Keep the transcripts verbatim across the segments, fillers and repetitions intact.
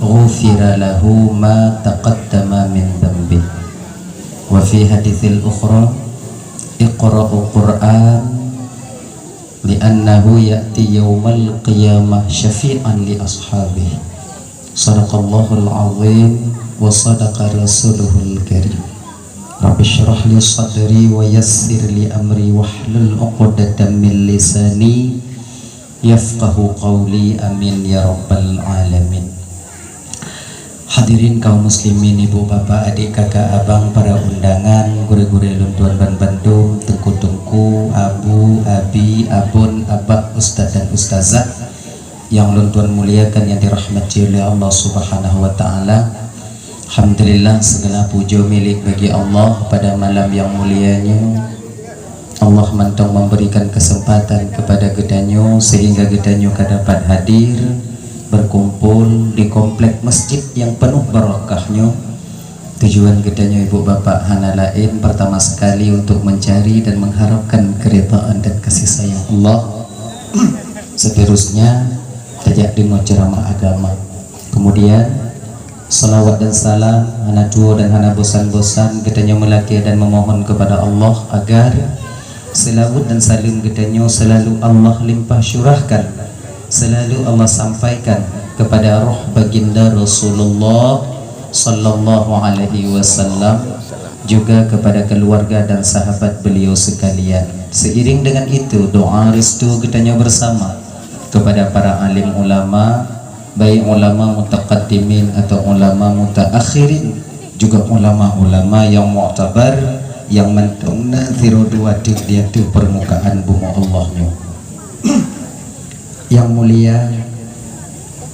ghufira lahu ma taqaddama min dzanbih. Wa fi haditsil ukhra, iqra'u Qur'an li'annahu ya'ti yaumal qiyamah syafi'an li ashabih. Sadaqallahul azim wa sadaqa rasuluhul karim. Rabbi syrah li sadri wa yassir li amri wahlul uqdatam min lisani yafqahu qawli. Amin ya rabbal alamin. Hadirin kaum muslimin, ibu, bapak, adik, kakak, abang, para undangan, gurée-gurée lôn tuan ban bandum, teungku-teungku, abu, abi, abon, abah, ustaz dan ustazah yang lôn tuan muliakan, yang dirahmati oleh Allah Subhanahu wa Ta'ala. Alhamdulillah, segala puja milik bagi Allah pada malam yang mulia nyoe. Allah mantong memberikan kesempatan kepada geutanyoe sehingga geutanyoe ka dapat hadir berkumpul di komplek masjid yang penuh barakah nyoe. Tujuan geutanyoe, ibu, bapak, hana laén, pertama sekali untuk mencari dan mengharapkan keridhaan dan kasih sayang Allah. Seterusnya, tajak deungoe ceramah agama. Kemudian, salawat dan salam hana tuwoe dan hana bosan-bosan geutanyoe meulakée dan memohon kepada Allah agar selawat dan salam geutanyoe selalu Allah limpah curahkan, selalu Allah sampaikan kepada roh baginda Rasulullah sallallahu alaihi wasallam, juga kepada keluarga dan sahabat beliau sekalian. Seiring dengan itu, doa restu geutanyoe bersama kepada para alim ulama, baik ulama mutaqaddimin atau ulama mutaakhirin, juga ulama-ulama yang mu'tabar, yang mantong na sidroe dua teuk di ateueh permukaan bumoe Allah nyoe. Yang mulia,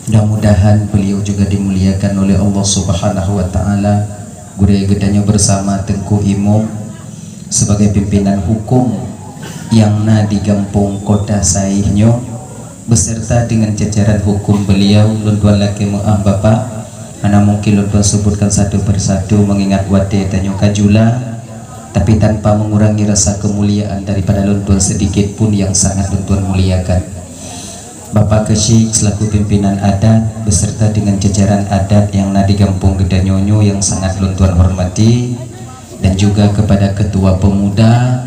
mudah-mudahan beliau juga dimuliakan oleh Allah Subhanahu wa Ta'ala. Gurée geutanyoe bersama Teungku Imum sebagai pimpinan hukum yang na di Gampông Kota Saih nyoe, beserta dengan jajaran hukum beliau, lôn tuan lakée meuáh, Bapak, hana mungkin lôn tuan sebutkan satu persatu, mengingat watée tanyoe ka jula, tapi tanpa mengurangi rasa kemuliaan daripada lôn tuan sedikit pun yang sangat lôn tuan muliakan. Bapak Keuchik selaku pimpinan adat beserta dengan jajaran adat yang na di gampông geutanyoe nyoe yang sangat lôn tuan hormati, dan juga kepada ketua pemuda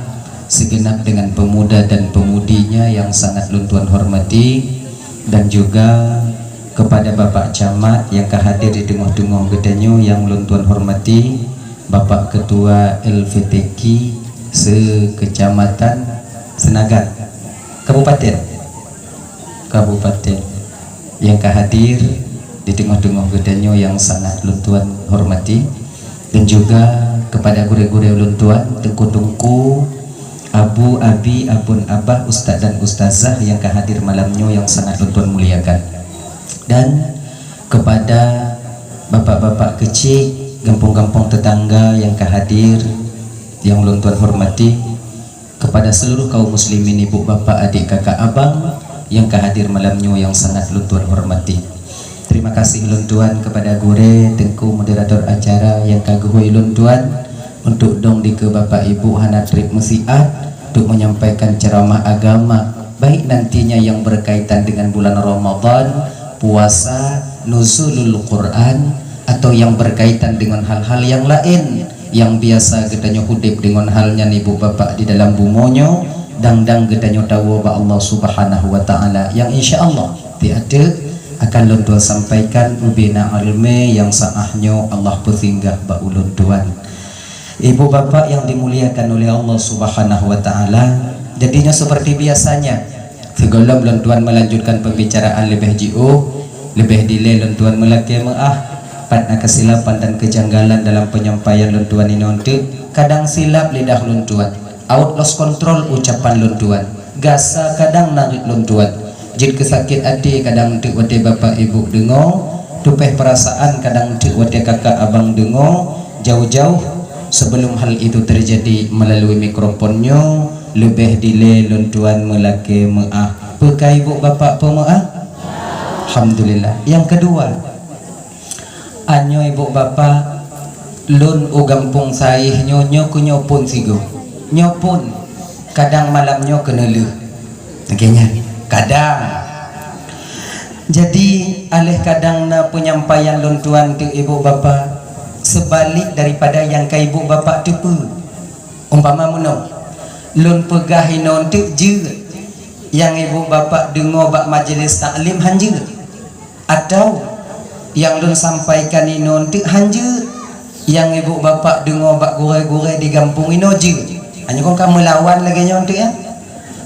segenap dengan pemuda dan pemudinya yang sangat lôn tuan hormati, dan juga kepada Bapak Camat yang ka hadir di teungoh-teungoh geutanyoe yang lôn tuan hormati, Bapak Ketua L V P Q se-Kecamatan Senagan, Kabupaten, Kabupaten yang ka hadir di teungoh-teungoh geutanyoe yang sangat lôn tuan hormati, dan juga kepada gurée-gurée lôn tuan, teungku-teungku, abu, abi, abon, abah, ustaz dan ustazah yang ka hadir malam nyoe yang sangat lôn tuan muliakan, dan kepada bapak-bapak keuchik, gampông-gampông tetangga yang ka hadir yang lôn tuan hormati, kepada seluruh kaum muslimin, ibu, bapak, adik, kakak, abang yang ka hadir malam nyoe yang sangat lôn tuan hormati. Terima kasih lôn tuan kepada gurée, teungku moderator acara yang ka geuhôi lôn tuan untuk dong dikeue bapak ibu hana treb meusiat untuk menyampaikan ceramah agama, baik nantinya yang berkaitan dengan bulan Ramadan, puasa, nuzulul Quran, atau yang berkaitan dengan hal-hal yang laén yang biasa geutanyoe udeb deungon hal nyan, ibu bapak, di dalam bumoe nyoe, dang-dang geutanyoe tawoe bak Allah Subhanahu wa Ta'ala, yang insya Allah di ateueh akan lôn tuan sampaikan ubena ileumé nyang sa'ah nyoe Allah peusinggah bak ulôn tuan. Ibu bapak yang dimuliakan oleh Allah Subhanahu wa Ta'ala, jadinyoe seperti biasanya, sigohlom lôn tuan melanjutkan pembicaraan leubeh jiôh, leubeh dilée lôn tuan meulakée meuáh, pat na keusilapan dan kejanggalan dalam penyampaian lôn tuan inoe teuk, kadang silap lidah lôn tuan, awot lost control ucapan lôn tuan, gasa kadang narit lôn tuan, jeuet keu sakét até kadang teuk watée bapak ibu deungoe, tupéh peurasaan kadang teuk watée kakak abang deungoe, jauh-jauh sebelum hal itu terjadi melalui mikrofon nyoe, leubeh dilée lôn tuan meulakée meuáh. Peu ka ibu bapak peumeuáh? Alhamdulillah. Nyang keudua, anyoe ibu bapak, lôn u gampông Saih nyoe, nyoe keuh nyoe phon sigoe. Nyoe phon, kadang malam nyoe keuneulheueh. Lagée nyan, kadang. Jadi, aleh kadang na peunyampaian lôn tuan teuk ibu bapa, seubalik daripada nyang ka ibu bapa teupeue. Umpama meunoe, lôn peugah inoe teuk jeuet, nyang ibu bapa deungoe bak majelis taklim han jeuet. Atawa nyang lôn sampaikan inoe teuk han jeuet, nyang ibu bapa deungoe bak gurée-gurée di gampông inoe jeuet. Hanya kon ka meulawan lagée nyoe teuk, ya.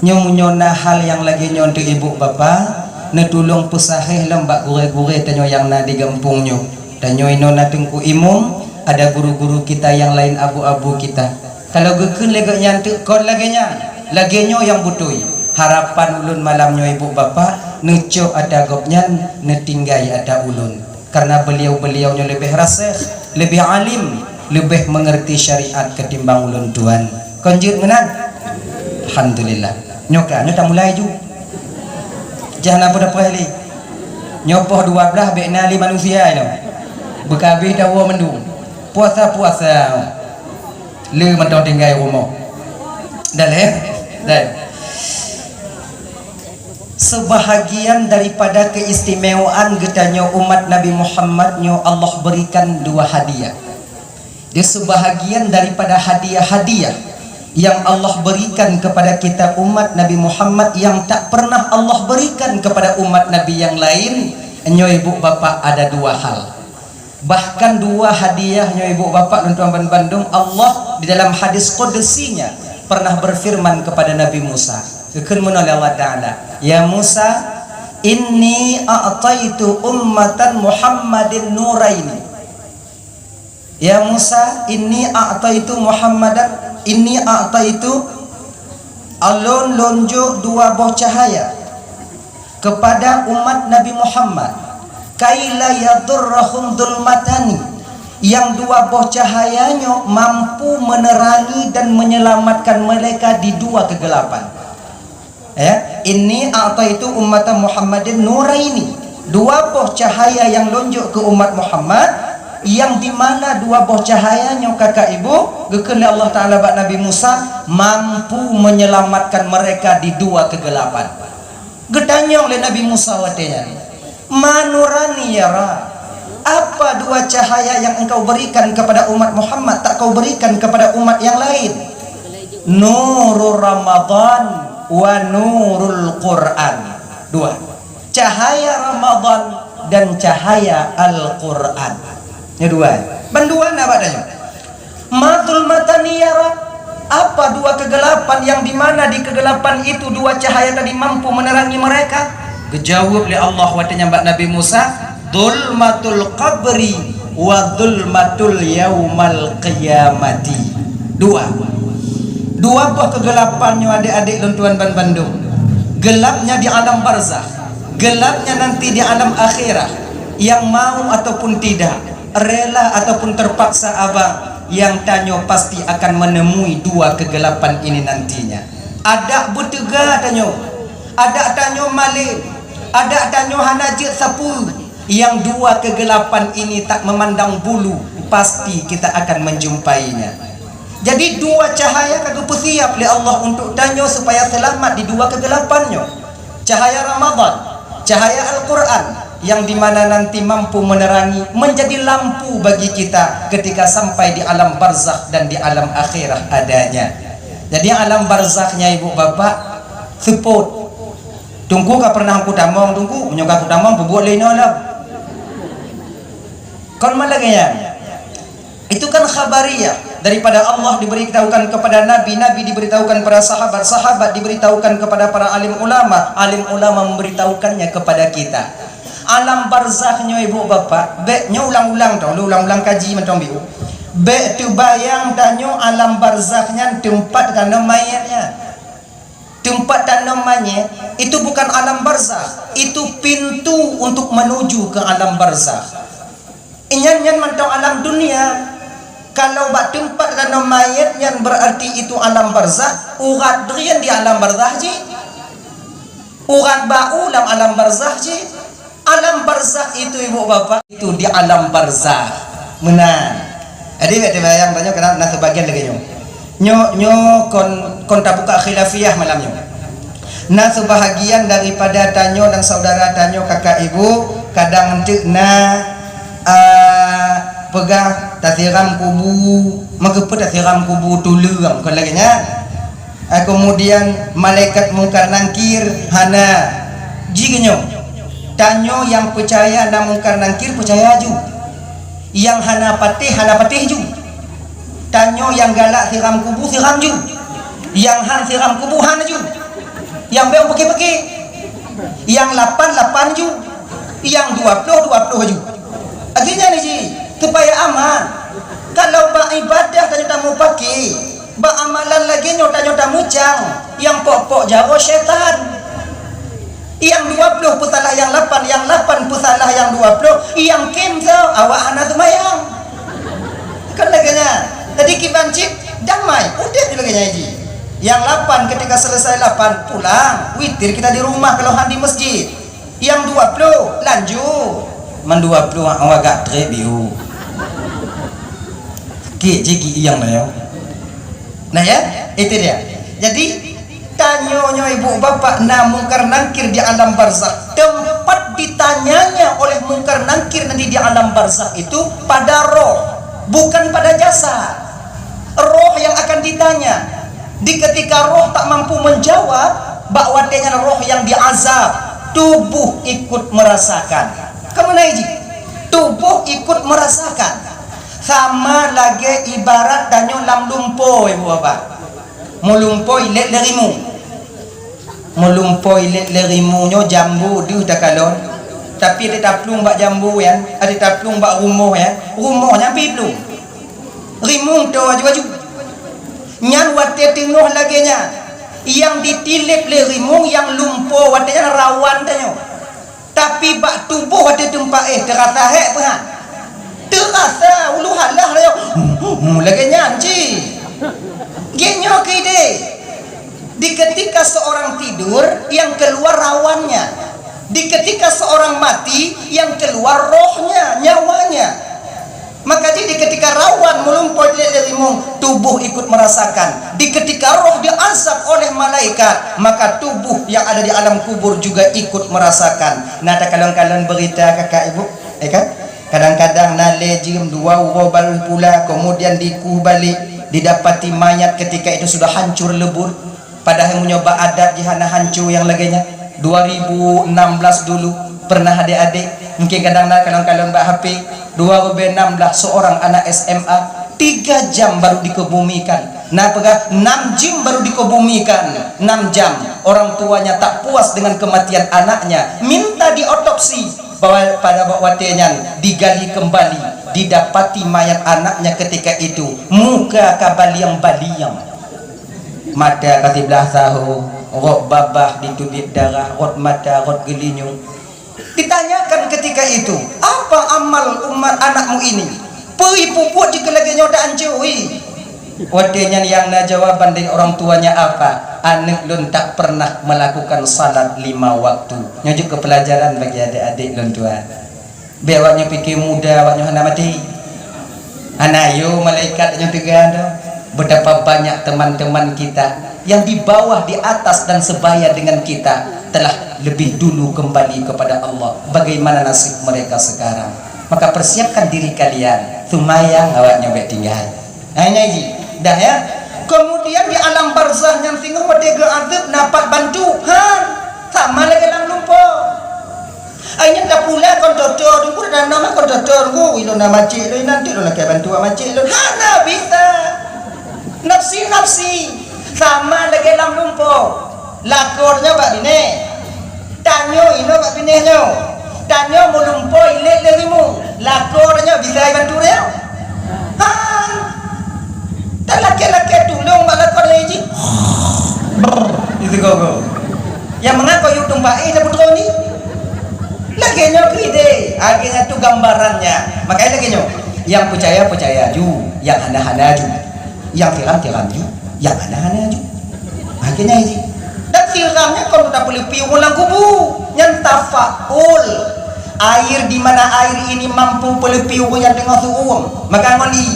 Nyoe meunyoe na hal nyang lagée nyoe teuk ibu bapa, neutulông peusahéh lom bak gurée-gurée tanyoe nyang na di gampông nyoe. Tanyoe inoe na Teungku Imum, ada guru-guru kita nyang laén, abu-abu kita. Kalau geukheun lé geuhnyan teuk kon lagée nyan, lagée nyoe nyang beutôi. Harapan ulôn malam nyoe ibu bapa, neucok ata gobnyan, neutinggai ata ulôn. Karena beliau-beliau nyoe leubeh rasikh, leubeh alim, leubeh mengerti syariat ketimbang ulôn tuan. Kon jeuet meunan? Alhamdulillah. Nyoe ka, nyoe tamulai ju. Jah na peue-peue lé. Nyoe poh dua blaih bék na lé manusia nyoe. Beukabeh tawoe mandum. Puasa-puasa. Le mantong tinggai rumoh. Dah lé? Dah. Sebahagian daripada keistimewaan geutanyoe umat Nabi Muhammad nyoe Allah berikan dua hadiah. Dia sebahagian daripada hadiah-hadiah yang Allah berikan kepada kita umat Nabi Muhammad yang tak pernah Allah berikan kepada umat Nabi yang lain. Nyoe ibu bapa ada dua hal. Bahkan dua hadiah nyoe ibu bapa lôn tuan ban bandum, Allah di dalam hadis qudsinya pernah berfirman kepada Nabi Musa. Geukheun meunoe lé Allah Taala, "Ya Musa, inni a'taitu ummatan Muhammadin nuraini." "Ya Musa, inni a'taitu Muhammadan, inni a'taitu, ulôn lôn jok dua boh cahaya kepada umat Nabi Muhammad, kaila yadurrahum dulmatani, yang dua boh cahaya nyoe mampu menerangi dan menyelamatkan mereka di dua kegelapan." Ya, "Inni a'taitu ummata Muhammadin nuraini." Dua boh cahaya yang lôn jok keu umat Muhammad, yang di mana dua boh cahaya nyoe kakak ibu, geukheun lé Allah Taala bak Nabi Musa, mampu menyelamatkan mereka di dua kegelapan. Geutanyong lé Nabi Musa watée nyan, "Ma nurani ya Rabb? Apa dua cahaya yang engkau berikan kepada umat Muhammad tak kau berikan kepada umat yang lain?" "Nurur Ramadan wa nurul Quran." Dua. Cahaya Ramadan dan cahaya Al-Quran. Nyoe dua. Bandua na bak tanyoe. "Ma zulmatani ya Rabb? Apa dua kegelapan yang di mana di kegelapan itu dua cahaya tadi mampu menerangi mereka?" Geujaweueb lé Allah watée nyan bak Nabi Musa, "Zulmatul qabri wa zulmatul yaumal qiyamati." Dua. Dua boh kegelapan nyoe adék-adék lôn tuan ban bandum. Gelapnya di alam barzakh, gelapnya nanti di alam akhirah, yang mau ataupun tidak, rela ataupun terpaksa abang, nyang tanyoe pasti akan menemui dua kegelapan ini nantinya. Adak beuteuga tanyoe, adak tanyoe malem, adak tanyoe hana jeuet sapeue, yang dua kegelapan ini tak memandang bulu, pasti kita akan menjumpainya. Jadi dua cahaya ka geupeusiap lé Allah untuk tanyoe supaya seulamat di dua kegelapan nyoe. Cahaya Ramadan, cahaya Al-Quran, yang di mana nanti mampu menerangi, menjadi lampu bagi kita ketika sampai di alam barzakh dan di alam akhirah adanya. Jadi alam barzakh nyan ibu bapak, seupôt. Teungku ka pernah kutamong, Teungku, meunyoe ka kutamong, peubuet lé inoe lom. Kon man lagée nyan. Itu kan khabariyah, daripada Allah diberitahukan kepada Nabi, Nabi diberitahukan pada sahabat, sahabat diberitahukan kepada para alim ulama, alim ulama memberitahukannya kepada kita. Alam barzakh nyoe ibu bapak, bék nyoe ulang-ulang tau, lôn ulang-ulang kaji mantong biu. Bék teubayang tanyoe alam barzakh nyan teumpat tanom manyét nyan. Teumpat tanom manyét, itu bukan alam barzakh, itu pintu untuk menuju ke alam barzakh. Inyan nyan mantong alam dunia. Kalau bak teumpat tanom manyét nyan, berarti itu alam barzakh, urat droe di alam barzakh jih. Urat bak u lam alam barzakh jih. Alam barzakh itu, ibu bapak, itu di alam barzakh. Meunan. Jadi, bék teubayang tanyoe, karena na sebagian lagée nyoe. Nyoe, nyoe kon, kon tabuka khilafiyah malam nyoe. Na seubahagian daripada tanyoe dan saudara tanyoe, kakak ibu, kadang enteuk na, ah, peugah tasiram kubu, meukeupeu tasiram kubu tuleueng, kon lagée nyan. Ah, kemudian malaikat Mungkar Nangkir hana. Jih nyoe, tanyoe nyang peucaya na Mungkar Nangkir peucaya ju. Nyang hana patéh, hana patéh ju. Tanyoe nyang galak siram kubu, siram ju. Nyang han siram kubu, han ju. Nyang bék peuké-peuké. Nyang lapan, lapan ju. Nyang dua ploh, dua ploh ju. Akhirnya ni ji, supaya aman. Kalau bak ibadah tanyoe tamupaké, bak amalan lagée nyoe tanyoe tameucang, nyang pok-pok jaroe syaitan. Nyang dua ploh peusalah nyang lapan, nyang lapan peusalah nyang dua ploh, nyang kém soe, awak hana seumayang. Kan lagée nyan. Jadi kiban cit damai, udeb lagée nyan ji. Nyang lapan ketika selesai lapan pulang, witir kita di rumah kalau han di masjid. Nyang dua ploh lanjut. Man dua ploh awak agak treb biu. Kik jigi iyang na yo. Nah ya, itu dia. Jadi tanyoe nyoe ibu bapak na Mungkar Nangkir di alam barzakh. Tempat ditanyanya oleh Mungkar Nangkir nanti di alam barzakh itu pada roh, bukan pada jasad. Roh yang akan ditanya. Di ketika roh tak mampu menjawab, bak watée nyan roh yang diazab, tubuh ikut merasakan. Kamu naik ji, tubuh ikut merasakan. Sama lagée ibarat tanyoe lam lumpo, ibu bapak. Meulumpo ilét lé rimueng. Meulumpo ilét lé rimueng nyoe jambu deuh takalon. Tapi ada taplueng bak jambu nyan, ada taplueng bak rumoh nyan, rumoh nyan pi plueng. Rimueng toe aju-aju. Nyan watée teungoh lagée nyan, nyang ditilép lé rimueng nyang lumpo watée nyan rawan tanyoe. Tapi bak tuboh watée teumpat éh teurasa hék peuhan. Teurasa ulu halah rayoe. Lagée nyan cit. Geuh nyoe keu idéh. Di ketika seorang tidur, yang keluar rawannya. Di ketika seorang mati, yang keluar rohnya, nyawanya. Maka di, di ketika rawan meulumpo ilét lé rimueng, tubuh ikut merasakan. Di ketika roh diazab oleh malaikat, maka tubuh yang ada di alam kubur juga ikut merasakan. Na takalon-kalon berita kakak ibu, ya kan? Kadang-kadang na lé jeuem dua uroe baru pula, kemudian dikueh balik, didapati mayat ketika itu sudah hancur lebur. Padahai meunyoe bak adat jih hana hanco nyang lagée nyan. Dua ribu enam belas dulu pernah adék-adék, mungkin kadang na kalon-kalon bak H P, dua ribu enam belas seorang anak S M A tiga jam baru dikebumikan. Na peugah enam jam baru dikebumikan, enam jam. Orang tuanya tak puas dengan kematian anaknya, minta diotopsi. Bahwa pada watée nyan digali kembali, didapati mayat anaknya ketika itu muka ka baliang-baliang. Mata ka siblah saho, rot babah ditubiet darah, rot mata, rot geulinyueng. Ditanyakan ketika itu, "Apa amal umat anakmu ini? Peue peubuet jih keu lagée nyoe dak ancuri?" Watée nyan nyang na jawaban dari orang tuanya apa? "Aneuëk lôn tak pernah melakukan salat lima waktu." Nyoe jeuet keu peulajaran bagi adék-adék lôn tuan. Bék awak nyoe pike muda, awak nyoe hana maté. Hana yo malaikat nyoe teuga dah. Betapa banyak teman-teman kita yang di bawah, di atas, dan sebaya dengan kita telah lebih dulu kembali kepada Allah. Bagaimana nasib mereka sekarang? Maka persiapkan diri kalian. Seumayang awak nyoe bék tinggai. Hai ngai ji, dah ya. Kemudian di alam barzah nyang singoh watée geuazab na pat bantu, han sama lagée lam lumpo. Ai nyan tapula kon toto, dungku dah nama kon toto, dungku ilôn na macik lôn, nanti lôn lakée bantu macik lôn. Hana bisa. Nafsi-nafsi sama lagée lam lumpo. Lakoe nyoe bak binéh. Tanyoe inoe bak binéh nyoe. Tanyoe meulumpo ilét lé rimueng. Lakoe nyoe bisa ibantu nyoe. Ha. Talakée-lakée tulông bak lakoe jih. Itu gogo. Yang mengaku yuk tumpah eh dah putroe ni. Lagée nyoe keu idéh. Akhirnya tu gambarannya. Makanya lagée nyoe. Yang percaya percaya ju, yang hana hana ju. Yang tiram tiram ju, yang hana hana ju. Akhirnya ini. Dan tiram nyan kon tapeuleupie ureuëng lam kubu. Nyan tafaul. Air di mana air ini mampu peuleupie ureuëng nyang teungoh suruem. Maka ngon i,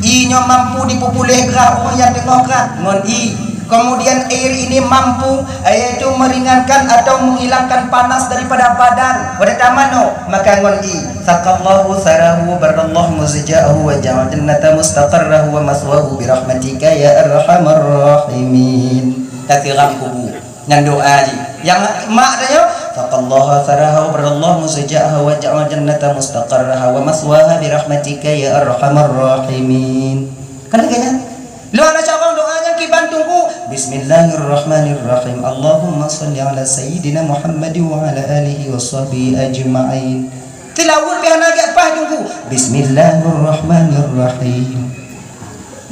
i nyoe mampu dipeupuléh grah ureuëng nyang teungoh grah. Ngon i, Kemudian air ini mampu, yaitu meringankan atau menghilangkan panas daripada badan. Watée tamanoe, maka ngon ie. Saqallahu sarahu wa barallahu muzja'ahu wa ja'al jannata mustaqarrahu wa maswahu bi rahmatika ya arhamar rahimin. Tasiram kubu. Nyan doa jih. Nyang mak tanyoe, saqallahu sarahu wa barallahu muzja'ahu wa ja'al jannata mustaqarraha wa maswaha bi rahmatika ya arhamar rahimin. Kan lagée nyan? Lôn hana carông doa nyang kiban Teungku. Bismillahirrahmanirrahim. Allahumma shalli ala sayyidina Muhammad wa ala alihi wa sahbihi ajma'in. Tilaweuet pih hana gét paih Teungku. Bismillahirrahmanirrahim.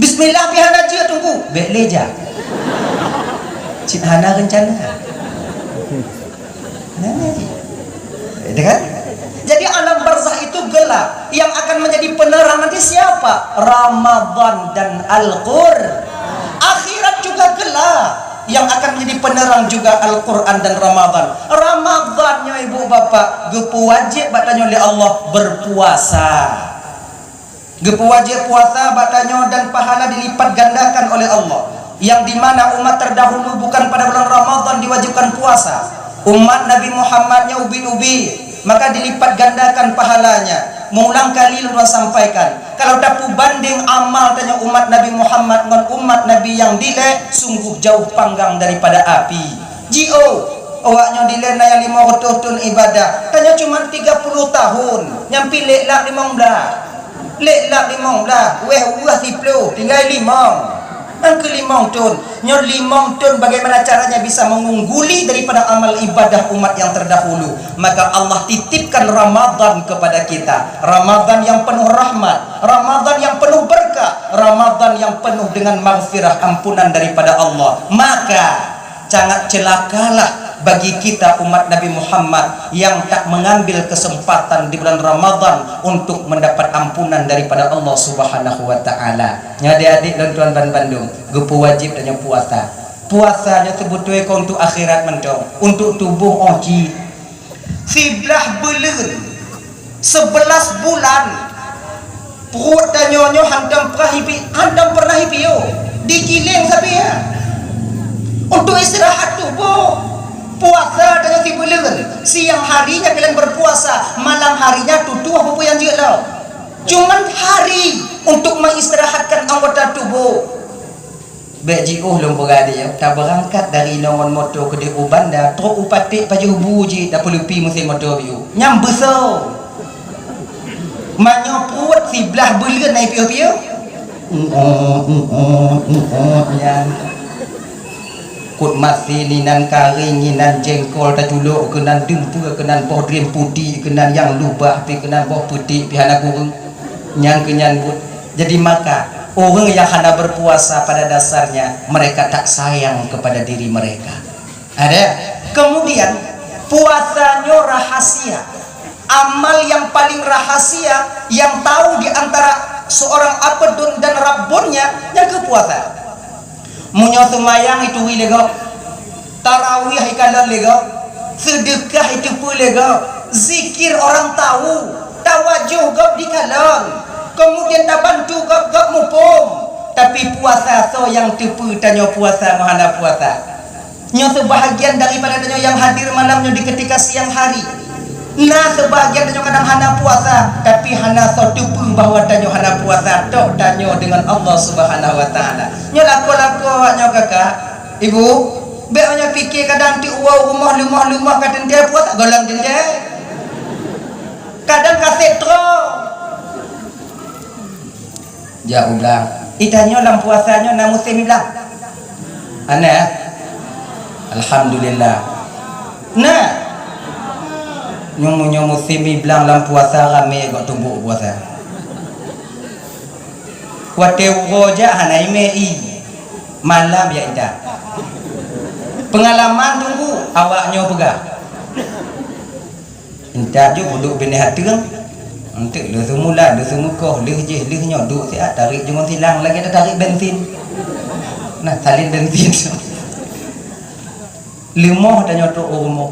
Bismillah pih hana jeuet Teungku. Bék lé jak. Cit hana reuncana. Nah, nah, gitu kan? Jadi alam barzakh itu gelap. Yang akan menjadi penerang nanti siapa? Ramadan dan Al-Qur. Akhirat juga gelap. Yang akan menjadi penerang juga Al-Quran dan Ramadan. Ramadan nyoe ibu bapak geupeuwajéb bak tanyoe lé Allah berpuasa. Geupeuwajéb puasa bak tanyoe dan pahala dilipat gandakan oleh Allah. Yang di mana umat terdahulu bukan pada bulan Ramadan diwajibkan puasa. Umat Nabi Muhammad nyoe ubit-ubit, maka dilipat gandakan pahalanya. Meulang kali lôn sampaikan, kalau tapeubandeng amal tanyoe umat Nabi Muhammad ngon umat Nabi nyang dilée, sungguh jauh panggang daripada api. Jiôh, awaknyoe dilée na nyang limong reutôh thon ibadah, tanyoe cuma tiga puluh tahun, nyan pih lhèe lak limong blah. Lhèe lak limong blah, wéh weueh siplôh, tinggai limong. Nyang keu limong thon, nyoe limong thon bagaimana caranya bisa mengungguli daripada amal ibadah umat yang terdahulu? Maka Allah titipkan Ramadan kepada kita. Ramadan yang penuh rahmat, Ramadan yang penuh berkah, Ramadan yang penuh dengan maghfirah, ampunan daripada Allah. Maka sangat celakalah bagi kita umat Nabi Muhammad yang tak mengambil kesempatan di bulan Ramadan untuk mendapat ampunan daripada Allah Subhanahu wa taala. Nyan adik-adik lôn tuan ban bandum, geupeuwajéb tanyoe puasa. Puasa nyoe teubeutôi kon untuk akhirat mantong, untuk tuboh oh jih. Siblah buleuen, sebelas bulan, pruet tanyoe nyoe hantom pernah ipi-, hantom pernah ipiôh, digiléng sabe. Untuk istirahat tuboh, puasa tanyoe sibuleuen, siang harinya kalian berpuasa, malam harinya tutoe peue-peue nyang jeuet lom. Cuman hari untuk mengistirahatkan anggota tubuh. Bék jiôh lôn peugah deh, tabeurangkat dari inoe ngon moto keudeh u Banda, trok u Paték pajoh bu jih, tapeuleupi meusén moto piôh. Nyang beuso. Manyoe pruet siblah buleuen na ipiôh-piôh. Uot, uot, uot, nyan. Kut masin inan karéng, inan jengkol taculok keunan, dumpeue keunan, boh drien putik keunan, nyang lubah pih keunan, boh peutik pih hana kureueng. Nyang keu nyan buet. Jadi maka, ureuëng nyang hana berpuasa pada dasarnya mereka tak sayang kepada diri mereka. Ada. Kemudian, puasa nyoe rahasia. Amal yang paling rahasia yang tahu di antara seorang abdun dan rabbunnya, nyang keu puasa. Meunyoe seumayang ituri lé gob, tarawih ikalon lé gob, seudeukah iteupeue lé gob, zikir orang tahu, tawajoh gob dikalon, kemudian tabantu gob, gob muphom. Tapi puasa soe nyang teupeue tanyoe puasa ngon hana puasa? Nyoe seubahagian daripada tanyoe nyang hadir malam nyoe di ketika siang hari. Na seubahagian tanyoe kadang hana puasa, tapi hana soe teupeue bahwa tanyoe hana puasa, tok tanyoe deungon Allah Subhanahu wa Taala. Nyoe lakoe-lakoe awak nyoe kakak, ibu, bék awak nyoe pike kadang ti uwoe rumoh leumoh-leumoh ka teuntée puasa, gohlom teuntée. Kadang ka sép troh. Jak u blang. Itanyoe lam puasa nyoe na musém i blang? Hana? Alhamdulillah. Na? Nyoe, nyoe musém i blang lam puasa ramé gok tumbok puasa. Watée uroe jak hana imé i. Malam jak intat. Peungalaman Teungku, awak nyoe peugah. Intat ju peuduek binéh ateueng. Enteuk lheueh seumulat, lheueh seumeukoh, lheueh jih, lheueh nyoe, duek siat, tarék ju ngon silang lagée tarék bensin. Nah, salin bensin. Leumoh tanyoe trok u rumoh.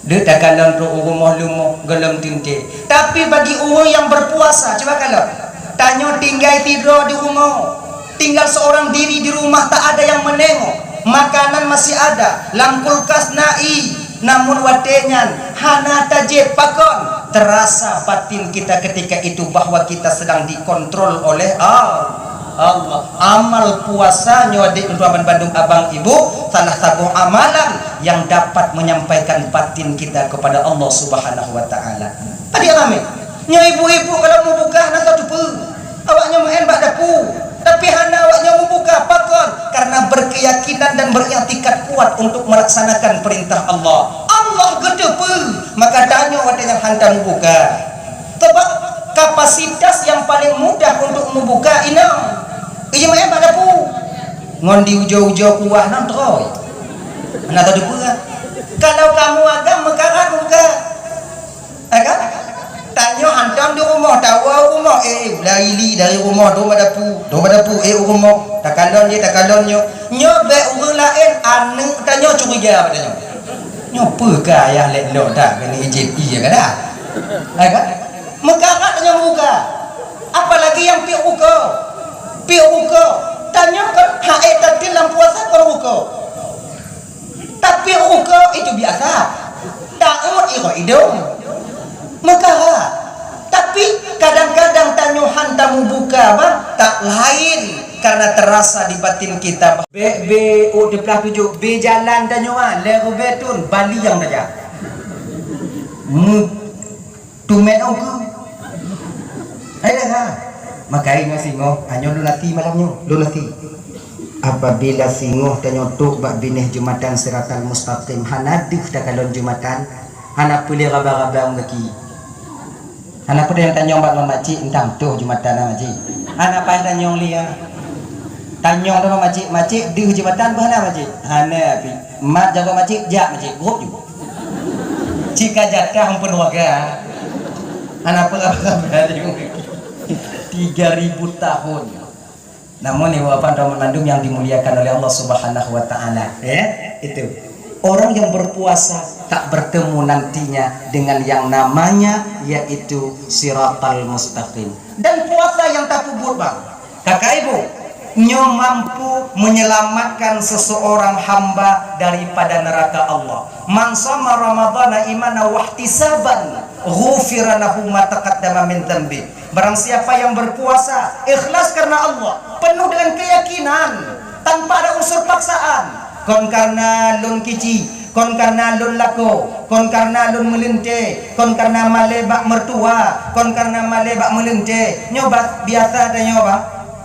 Deuek takalon trok u rumoh leumoh, gohlom teuntée. Tapi bagi ureuëng nyang berpuasa, cuba kalon. Tanyoe tinggai sidroe di rumoh. Tinggal seorang diri di rumah, tak ada yang menengok. Makanan masih ada, lam kulkas na ie, namun watée nyan hana tajieb. Pakon? Terasa batin kita ketika itu bahwa kita sedang dikontrol oleh Al-, Allah. Amal puasa nyoe, adik, tuan-tuan bandum, abang ibu, salah saboh amalan yang dapat menyampaikan batin kita kepada Allah Subhanahu wa Ta'ala. Tadi ramai. Nyoe ibu-ibu kalau meubuka hana teupeue. Awak nyoe meu'en bak dapu. Tapi hana awak nyoe meubuka. Pakon? Karena berkeyakinan dan beriktikad kuat untuk melaksanakan perintah Allah. Allah geuteupeue. Maka tanyoe watée nyan han tameubuka. Sebab kapasitas yang paling mudah untuk meubuka inong. Ijeuet meu'en bak dapu. Ngon di ujoe-ujoe kuah nan trôi. Hana teupeue. Kalau kamoe agam meukarat meubuka. Eh kan? Tanyoe hantom di rumoh, tawoe u rumoh, eh, eh, ulai li dari rumoh, dong bak dapu, dong bak dapu, eh, u rumoh, takalon jih, takalon nyoe. Nyoe bék ureuëng laén, aneuëk tanyoe curiga bak tanyoe. Nyoe peue keu ayah lé lok that keuneuk ijép ie ka dah? Eh kan? Meukarat tanyoe meubuka. Apalagi nyang piep ruko. Piep ruko. Tanyoe kon hak ék tatil lam puasa kon ruko. Tapi ruko itu biasa. Taut iro idong. Meukarat. Tapi kadang-kadang tanyoe han tameubuka, bah, tak lain karena terasa di batin kita, bah. Bék, bék, oh, teupelah tujoh, bék jalan tanyoe, ah, lé rubé tun, bali nyang tajak. Mu-, Tumet ongkeu. Hai dah. Makai nyoe singoh, anyoe lôn até malam nyoe, lôn até. Apabila singoh tanyoe trok bak binéh jeumatan Siratal Mustaqim, hana deuh takalon jeumatan, hana peue lé raba-raba ong gaki. Hana peue tanyong bak lôn, "Makcik, entah toh jeumatan na, Makcik?" Hana paih tanyong lé, ya. Tanyong teuma, "Makcik, makcik, deuh jeumatan bah na, makcik?" "Hana pi." "Mat jago makcik, jak makcik." Grup ju. Cika jatah ampun warga. Hana peue-peue. Tiga ribu tahun. Namun, ibu bapak dan mandum yang dimuliakan oleh Allah Subhanahu wa Ta'ala, ya, itu. Orang yang berpuasa tak bertemu nantinya dengan yang namanya yaitu Siratal Mustaqim. Dan puasa yang tapeubuet, bang, kakak ibu, nyoe mampu menyelamatkan seseorang hamba daripada neraka Allah. "Man shoma Ramadhana imanan wahtisaban, ghufira lahu ma taqaddama min dzanbi." Barang siapa yang berpuasa ikhlas karena Allah, penuh dengan keyakinan, tanpa ada unsur paksaan, kon karena lôn kici, kon karena lôn lakoe, kon karena lôn meuleuntée, kon karena malée bak mertua, kon karena malée bak meuleuntée. Nyoe bah, biasa tanyoe bah.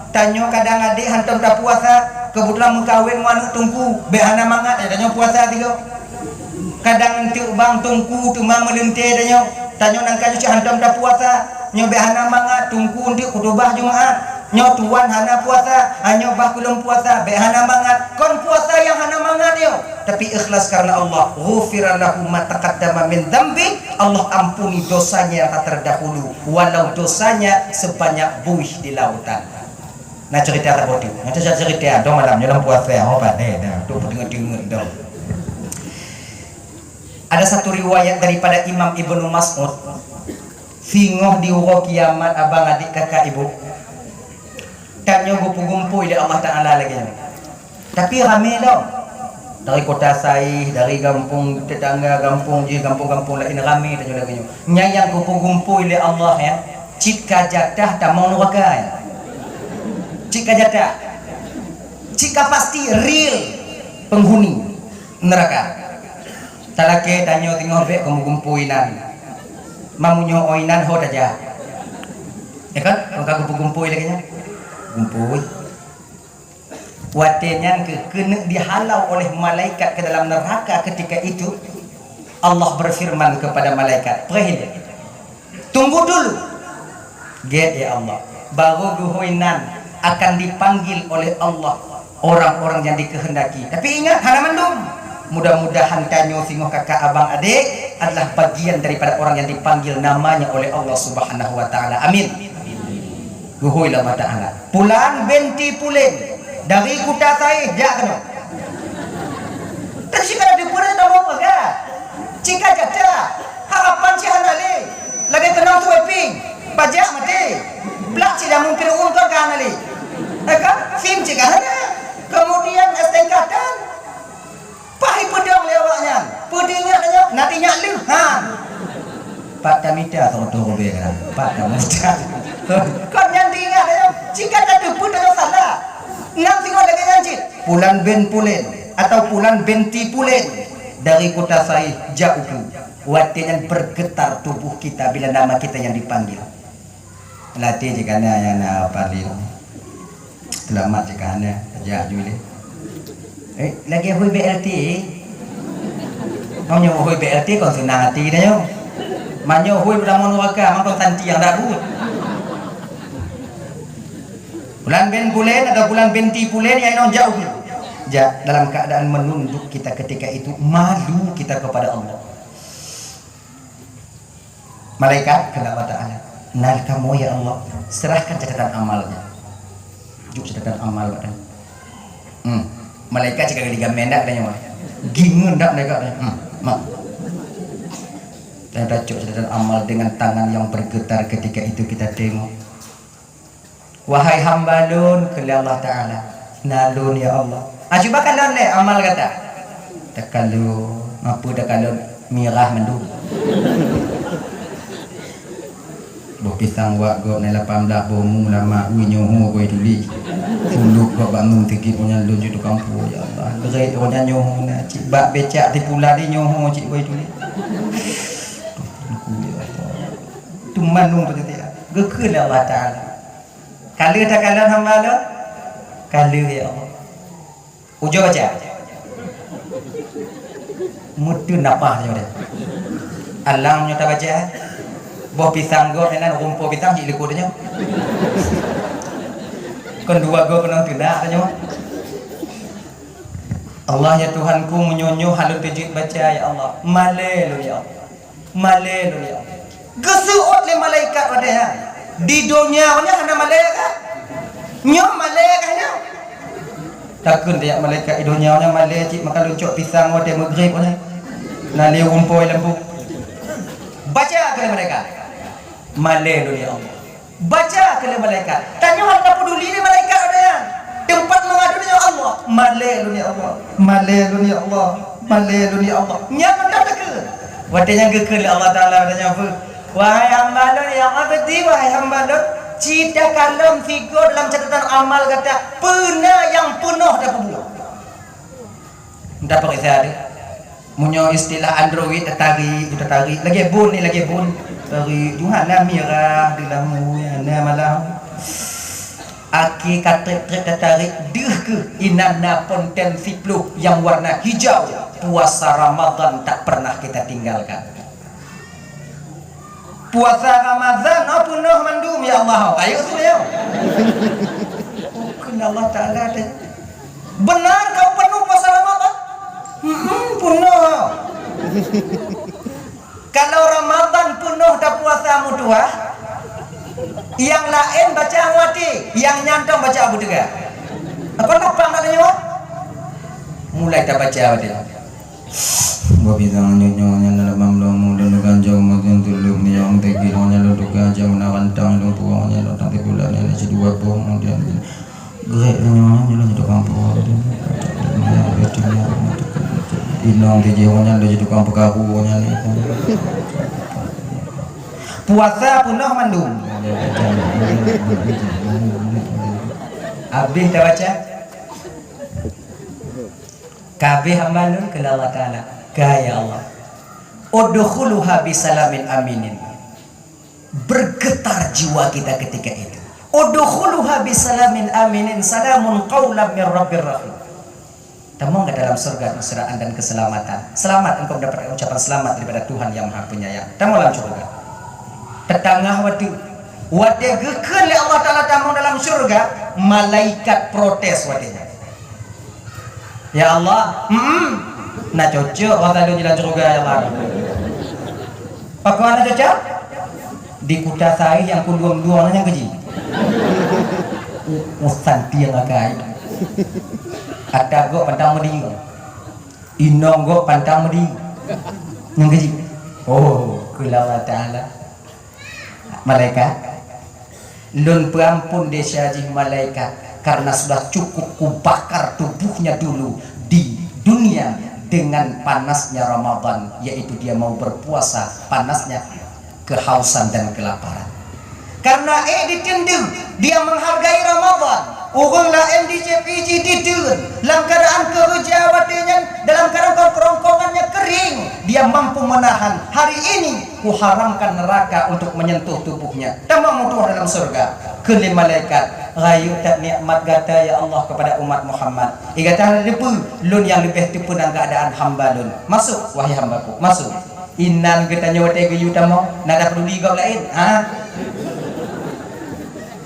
Tanyoe kadang adik hantom tapuasa, keubeutulan meukawen ngon aneuëk teungku, bék hana mangat, eh, tanyoe puasa tiga. Kadang eunteuk bang teungku teuma meuleuntée tanyoe, tanyoe nangka nyoe cit hantom tapuasa. Nyoe bék hana mangat, teungku eunteuk khutubah Jumaat. Nyoe tuan hana puasa, nyoe bah keu lôn puasa, bék hana mangat. Kon puasa nyang hana mangat nyoe, tapi ikhlas karena Allah. Ghufira lahu ma taqaddama min dzanbi, Allah ampuni dosanya yang telah terdahulu, walau dosanya sebanyak buih di lautan. Na cerita saboh teuk. Na cerita, cerita, dong malam nyoe lam puasa, ho pandai dah, tu peuteungeut-teungeut dong. Ada satu riwayat daripada Imam Ibnu Mas'ud, singoh di uroe kiamat, abang, adik, kakak, ibu, tanyoe geupeugumpôi lé Allah Taala lagée nyoe. Tapi ramé lom. Dari Kota Saih, dari gampông tetangga, gampông jih, gampông-gampông laén, ramé tanyoe lagée nyoe. Nyan nyang geupeugumpôi lé Allah, ya, cit ka jatah tamong nuraka, ya. Cit ka jatah. Cit ka pasti real penghuni neraka. Talakée tanyoe teungoh bék ka meugumpôi inan. Meunyoe inan ho tajak. Ya kan? Kon ka geupeugumpôi lagée nyan. Gumpôi. Watée nyan keuh keuneuk dihalau oleh malaikat ke dalam neraka ketika itu, Allah berfirman kepada malaikat, "Preh ilée. Tunggu dulu." Gét, ya Allah. Baru geuhôi nan akan dipanggil oleh Allah orang-orang yang dikehendaki. Tapi ingat, hana mandum. Mudah-mudahan tanyoe singoh kakak, abang, adik adalah bagian daripada orang yang dipanggil namanya oleh Allah Subhanahu wa Ta'ala. Amin. Geuhôi lé Allah Taala. Pulan binti Pulen dari Kuta Saih jak keunoe. Tapi cit ka deupeue tamong warga. Cit ka jatah. Harapan cit hana lé. Lagée keunong tuwai pieng. Bajak maté. Blak cit jameun Fir'aun kon ka hana lé. Eh kan? Fi Pak kamu cak. Kon nyan teuingat, ayo. Jika tateupeue tanyoe salah. Nang singoh lagèe nyan cit. Pulan bin Pulen atau Pulan binti Pulen dari Kuta Saih jak ukeue. Watèe nyan bergetar tubuh kita bila nama kita yang dipanggil. Latih jih ka na nyang na paling. Selamat jih ka na, jak ju lé. Eh, lagèe hui B L T. Meunyoe hui B L T kon seunang até tanyoe. Meunyoe hui beudamong nuraka, mangkon santi nyang dak buet. Pulan bin Pulen atau Pulan binti Pulen nyang inong jak ukeue. Jak dalam keadaan menunduk kita ketika itu, malu kita kepada Allah. Malaikat, kheun Allah Taala, "Na kamoe ya Allah, serahkan catatan amalnya." Jok catatan amal bak tanyoe. Hmm. Malaikat cit ka geuligamen dak tanyoe. Gingeun dak malaikat tanyoe. Hmm. Mak. Ternyata cok catatan amal dengan tangan yang bergetar ketika itu kita tengok. "Wahai hamba lôn," kheun lé Allah Taala, "na lôn ya Allah." Ah, cuba kalon lé amal gata. Takalon, apa takalon? Mirah mandum. Boh pisang wak gob na lapan blah boh mu lama ui nyoho koi tuli. Suluk gob bangun tigit onya lôn ju tukang pue, ya Allah. Beurét onya nyoho na cit bak becak tipulan di nyoho cit koi tuli. Tuhan ku, ya Allah. Tu mandum tu teuka. Geukheun lé Allah Taala. Ka lheueh takalon hamba lôn? Ka lheueh, ya Allah. Ujoe baca. Meuteun nafah nyoe deh. Alang nyoe tabaca. Boh pisang gob inan rumpok pisang cit likot nyoe. Kon dua gob keunong teunak nyoe. Allah ya Tuhanku, meunyoe nyoe halon teujeuet baca ya Allah. Malée lôn ya Allah. Malée lôn ya Allah. Geuseuôt lé malaikat watée nyan. Di donya nyan hana malée kah? Nyoe malée kah nyoe? Takheun tajak malaikat di donya nyan malée cit maka lôn cok pisang watée meugrib nyan. Na lé rumpoi lam bu. Baca keu lé malaikat. Malée lôn ya Allah. Baca keu lé malaikat. Tanyoe hana peduli lé malaikat watée nyan. Teumpat meungadu nyoe Allah. Malée lôn ya Allah. Malée lôn ya Allah. Malée lôn ya Allah. Nyan mantap takheun. Watée nyan geukheun lé Allah Taala watée nyan peue? Wahai hamba lôn, ya abdi, wahai hamba lôn, ci takalon sigoe dalam catatan amal gata peue na nyang peunoh tapeubuet. Entah pakai saya deh. Meunyoe istilah Android, tatarik, tatarik. Lagée bun ni, lagée bun. Tarik, ju hana mirah, di lampu, hana malam. Akhé ka trép-trép tatarik, deuh keuh inan na ponten siploh nyang warna hijau. Puasa Ramadan tak pernah kita tinggalkan. Puasa Ramadan, oh, peunoh mandum, ya Allah. Ayo, tu, ya. Oh, kheun Allah Taala deh. Benar kau penuh puasa Ramadan? Hmm, penuh. Kalau Ramadan penuh dah puasa meutuah, yang lain baca hati, yang nyantong baca Abu Tega. Apa nampak nak tanya? Mulai dah baca hati. Boh pisang nyoe nyan na lapan blah mu lôn tukang cok meuteun tuleueng nyoe teugi nyoe lôn tukang cok na rantang lôn puwoe nyoe lôn tang tibulan nyoe sidua boh kemudian grek nyoe nyan lôn tukang puwoe. Inong teugi nyoe nyan lôn tukang peukaru nyoe. Puasa peunoh mandum. Habéh tabaca. Ka habéh hamba lôn kheun Allah Taala, ka ya Allah. Udkhuluha bisalamin aminin. Bergetar jiwa kita ketika itu. Udkhuluha bisalamin aminin, salamun qaulan mir rabbir rahim. Tamong ke dalam surga kesejahtera dan keselamatan. Selamat engkau mendapatkan ucapan selamat daripada Tuhan yang Maha Penyayang. Tamong dalam surga. Teutangah watée, watée geukheun lé Allah Taala tamong dalam surga, malaikat protes watée nyan. Ya Allah, hmm, na cocok rasa lôn jalan syurga, ya Allah. Pakon na cocok? Di Kuta Saih nyang kulueng-lueng nyang keujih. U-, usan tieng akai. Ada gok pantang meudi. Inong gok pantang meudi. Nyang keujih. Oh, kheun Allah Taala. Malaikat, lôn peuampun desya jih malaikat, karena sudah cukup kubakar tubuhnya dulu di dunia dengan panasnya Ramadan, yaitu dia mau berpuasa, panasnya kehausan dan kelaparan. Karena ék diteun deuh, dia menghargai Ramadan. Ureuëng laén di C P C diteun, lam keadaan keureuja watée nyan, dalam keadaan kerongkongan nyang kering, dia mampu menahan. Hari ini kuharamkan neraka untuk menyentuh tubuhnya. Tamong meutuah dalam surga. Kheun lé malaikat, "Rayeuk that nikmat gata, ya Allah, kepada umat Muhammad. Eh, gata hana teupeue, lôn nyang leubeh teupeue nan keadaan hamba lôn. Masuk, wahai hamba-Ku, masuk." Inan geutanyoe watée geuyue tamong, na tapeduli gob laén? Ha?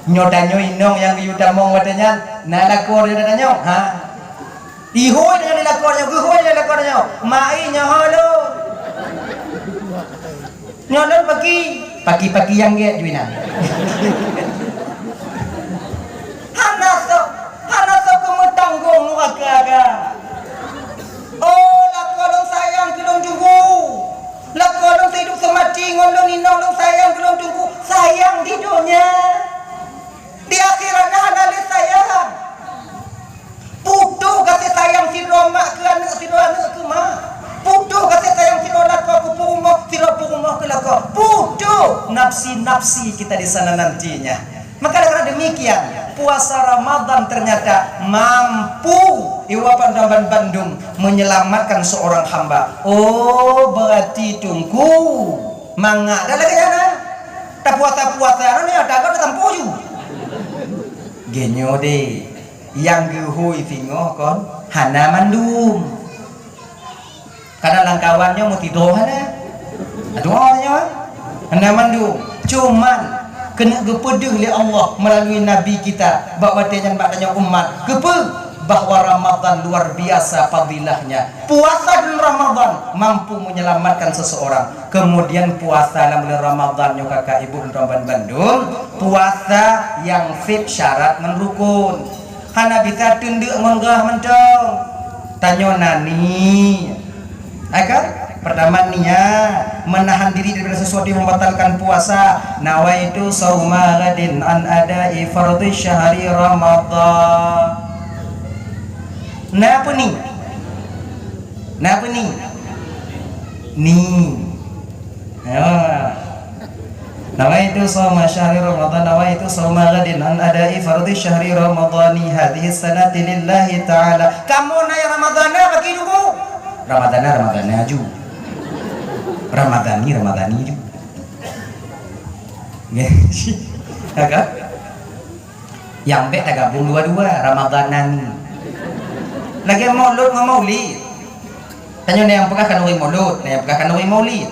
Nyoe tanyoe inong nyang geuyue tamong watée nyan, na lakoe nyoe tanyoe? Ha? Ihôi deungon lakoe nyoe, geuhôi deungon lakoe nyoe. Mai nyoe ho lôn. Nyoe lôn paki. Paki-paki nyang gét ju inan. Hana soe, hana soe keumeutanggong nuraka ka. Oh, lakoe lôn sayang keu lôn teungku. Lakoe lôn seuhidup seumati ngon lôn inong lôn sayang keu lôn teungku. Sayang di donya. Di akhirat nyan hana lé sayang. Putôh gaséh sayang sidroe mak keu aneuëk, sidroe aneuëk keu mak. Putôh gaséh sayang sidroe lakoe keu peurumoh, sidroe peurumoh keu lakoe. Putôh nafsi-nafsi kita di sana nantinya. Maka karena demikian, puasa Ramadan ternyata mampu iwapan dan bandum menyelamatkan seorang hamba. Oh, berarti teungku mangat dah lagée nyan. Tapuasa-puasa nyoe ya, tagot tatampu ju. Geunyoe deh, nyang geuhôi singoh kon hana mandum. Kadang lam kawan nyoe meusidroe hana. Aduh, nyoe hana mandum. Cuman keuneuk geupeudeuh lé Allah melalui Nabi kita bak watée nyan bak tanyoe umat. Keupeue? Bahwa Ramadan luar biasa fadilahnya. Puasa di Ramadan mampu menyelamatkan seseorang. Kemudian puasa lam bulan Ramadan nyoe kakak ibu dan teman bandum, puasa nyang sép syarat ngon rukun. Hana bisa teundeuk ngon gah mantong. Tanyoe na ni. Hai kan? Pertama niat, menahan diri daripada sesuatu yang membatalkan puasa. Nawaitu sauma ghadin an adai fardhi syahri Ramadan. Na apa ni? Na apa ni? Ni. Ha. Nawaitu shauma syahri Ramadan, nawaitu shauma ghadin an adai fardhi syahri Ramadani hadhihi sanati lillahi ta'ala. Kamoe na nyang Ramadana bagi dulu. Ramadana, Ramadana ju. Ramadani, Ramadani ju. Ya kan? Nyang bék tagabung dua-dua, Ramadanan. Lagée mulod ngon maulid. Tanyoe na nyang peugah khanuri mulod, na nyang peugah khanuri maulid.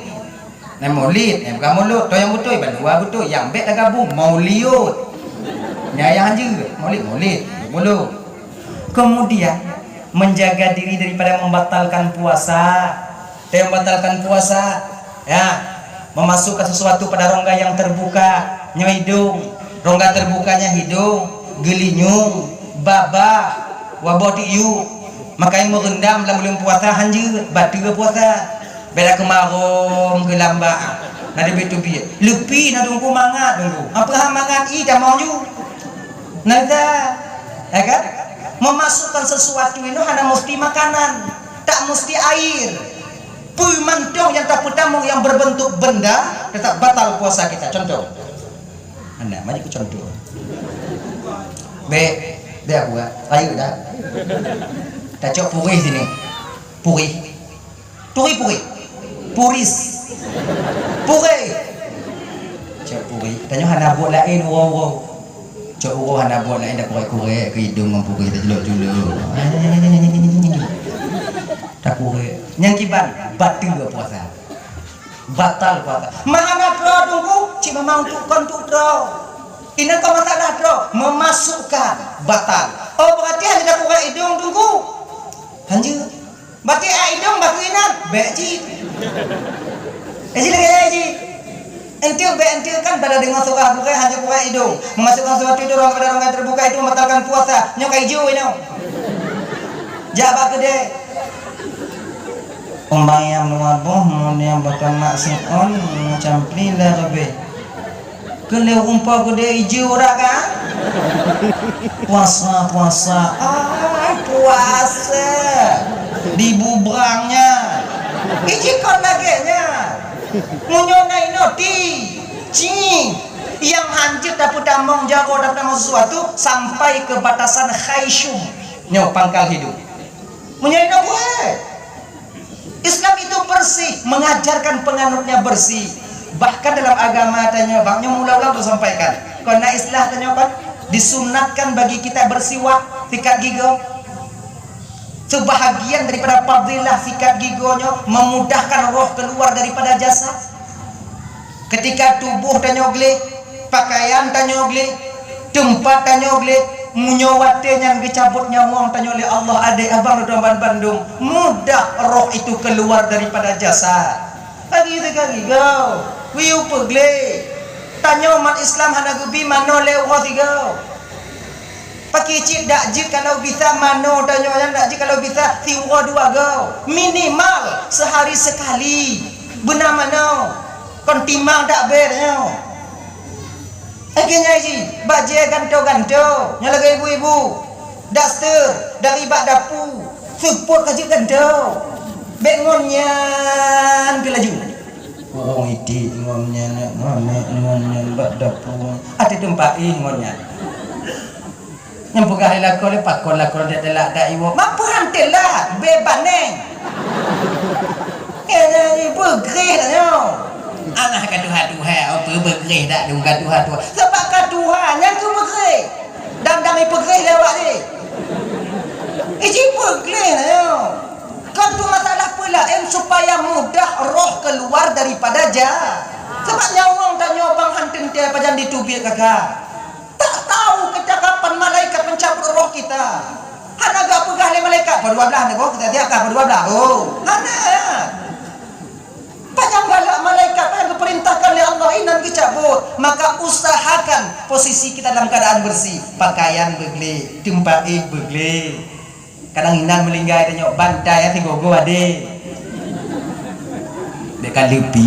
Na maulid, na nyang peugah mulod. Toh nyang beutôi, bandua beutôi. Nyang bék tagabung, mauliud. Nyang hanjeuet, maulid, maulid, mulod. Kemudian, menjaga diri daripada membatalkan puasa. Dia membatalkan puasa, ya, memasukkan sesuatu pada rongga yang terbuka, nyoe hidung, rongga terbukanya hidung, geulinyueng, babah, waboh tiyu. Makanya meurendam lam buleuen puasa hanjeuet, bateue puasa. Beda keumarong geulamba. Na teubiet-teubiet. Leupie na dungku mangat dungku. Apa hak mangat i tamong ju. Nah, ya kan? Memasukkan sesuatu itu hana mesti makanan, tak mesti air. Peue mantong nyang tapeutamong nyang berbentuk benda, tetap batal puasa kita. Contoh. Anda, mari ku contoh. Bek, bek buat. Ayo dah. Tacok purih sini. Purih. Turi purih. Puris. Purih. Cok purih. Tanyoe hana buet laén uroe-uroe. Cok uroe hana buet laén, dak kurek-kurek keu idong ngon purih, dak julok-julok. Dak kurek. Nyang kiban, bateue puasa. Batal puasa. Mah hana droe dungku, cit memang untuk kon untuk droe. Ini kau masalah droe, memasukkan batal. Oh, berarti hana dak kurek idong dungku. Hanjeuet. Batik ai idong bak inan, bék cit. Eh, cit lagée cit. Enteuk bék enteuk kan pada deungoe surah bukai hana buka idong. Memasukkan sesuatu itu ruang kepada ruangan terbuka itu membatalkan puasa. Nyoe ka ijo inoe. Jak bak keudè. Umbang nyang meulaboh, mun nyang bakal maksiat on, macam pli lah leubeh. Keu lheueh umpa keudè iju urat ka? Puasa, puasa. Ai, puasa. Dibubrangnya. Iji kon lagèe nyan. Meunyoe na inoe ti, ci. Nyang hanjeuet tapeutamong jaroe, tapeutamong sesuatu sampai ke batasan khaisyum. Nyoe pangkal hidung. Meunyoe inong buhai. Islam itu bersih, mengajarkan penganutnya bersih. Bahkan dalam agama tanyoe, bak nyoe mula-mula untuk sampaikan. Kon na istilah tanyoe kan, disunatkan bagi kita bersiwak sikat gigi. Sebahagian daripada fadilah sikat gigi nyoe memudahkan roh keluar daripada jasad. Ketika tuboh tanyoe gleh, pakaian tanyoe gleh, teumpat tanyoe gleh, meunyoe watée nyan geucabot nyawöng tanyoe lé Allah, adé abang droe ban-, bandum, mudah roh itu keluar daripada jasad. Lagi sikat gigi, wiu peugleh. Tanyoe umat Islam hana geubi manoe lé uroe sigoe. Pakri cit dak jeuet kalau bisa manoe tanyoe nyan, dak jeuet kalau bisa siuroe dua goe. Minimal sehari sekali. Beuna manoe. Kon timang dak bée tanyoe. Lagée nyan jih, bajée gantoe-gantoe, nyang lagée ibu-ibu, daster dari bak dapu, seupôt ka jeuet gantoe. Bék ngon nyan keu laju. Ureuëng idik ngon nyan, ngon nyan, ngon nyan bak dapu. Até teumpat éh ngon nyan. Nyang peugah lé lakoe lé pakon lakoe dek teulak dak iwoe. Mak peuhan teulak, bée baneng. Eh, jadi beugreh dah nyoe. Alah ka tuha-tuha, apa beugreh dak dong ka tuha-tuha. Sebab ka tuha, nyan keuh beugreh. Dam-dam ipeugreh lé awak jih. Iji beugreh dah nyoe. Kan tu masalah peulaén supaya mudah roh keluar daripada ja-, sebab nyawöng tanyoe bang han teuntée pajan jiteubiet kakak. Tak tahu kecakapan malaikat mencabut roh kita. Hana gak peugah lé malaikat, "Pukul dua belas ni, boh, kita siapkan pukul dua belas." Oh, hana. Panyang galak malaikat, panyang geupeurintahkan lé Allah, inan geucabut. Maka usahakan posisi kita dalam keadaan bersih. Pakaian beugleh, teumpat éh beugleh. Kadang inan meulinggai tanyoe bantai, ya, sigoe-goe adé. Dek ka leupi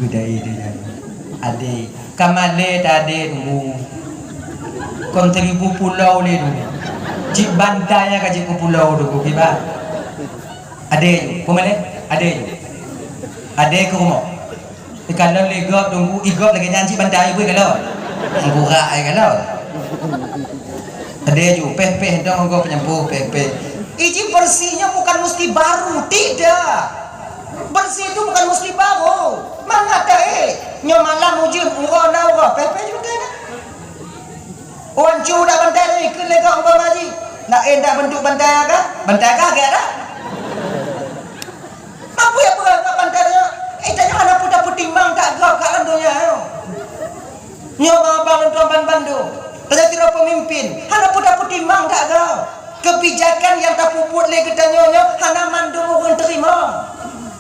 geuda-, adé. Ka malée ta adé tunggu. Kon seribu pulau lé tunggu. Cit bantai ka jeuet keu pulau tunggu kiban. Adé ju, peue malée? Adé ju. Adé keu rumoh. Ikalon lé gob tunggu, igob lagée nyan cit bantai bui kalon. Meugurak ai kalon. Adé ju, péh-péh dong gob peunyampôh, péh-péh. Iji bersih nyoe bukan mesti baru, tidak. Bersih itu bukan mesti baru. Mangat dah, eh. Nyoe malam ujeuen, uroe na uroe, péh-péh ju teuh na. Wan cu dak bantai lagée keu lé gob umpama jih. Laén dak bentuk bantai ka? Bantai ka gét dak? Apa ya peugah kat bantai nyoe? Eh, tanyoe hana peue tapeutimang that gob kat lam donya nyoe. Nyoe abang lôn tuan ban bandum. Tanyoe sidroe peumimpin, hana peue tapeutimang that gob. Keubijakan nyang tapeubuet lé geutanyoe nyoe hana mandum ureuëng teurimong.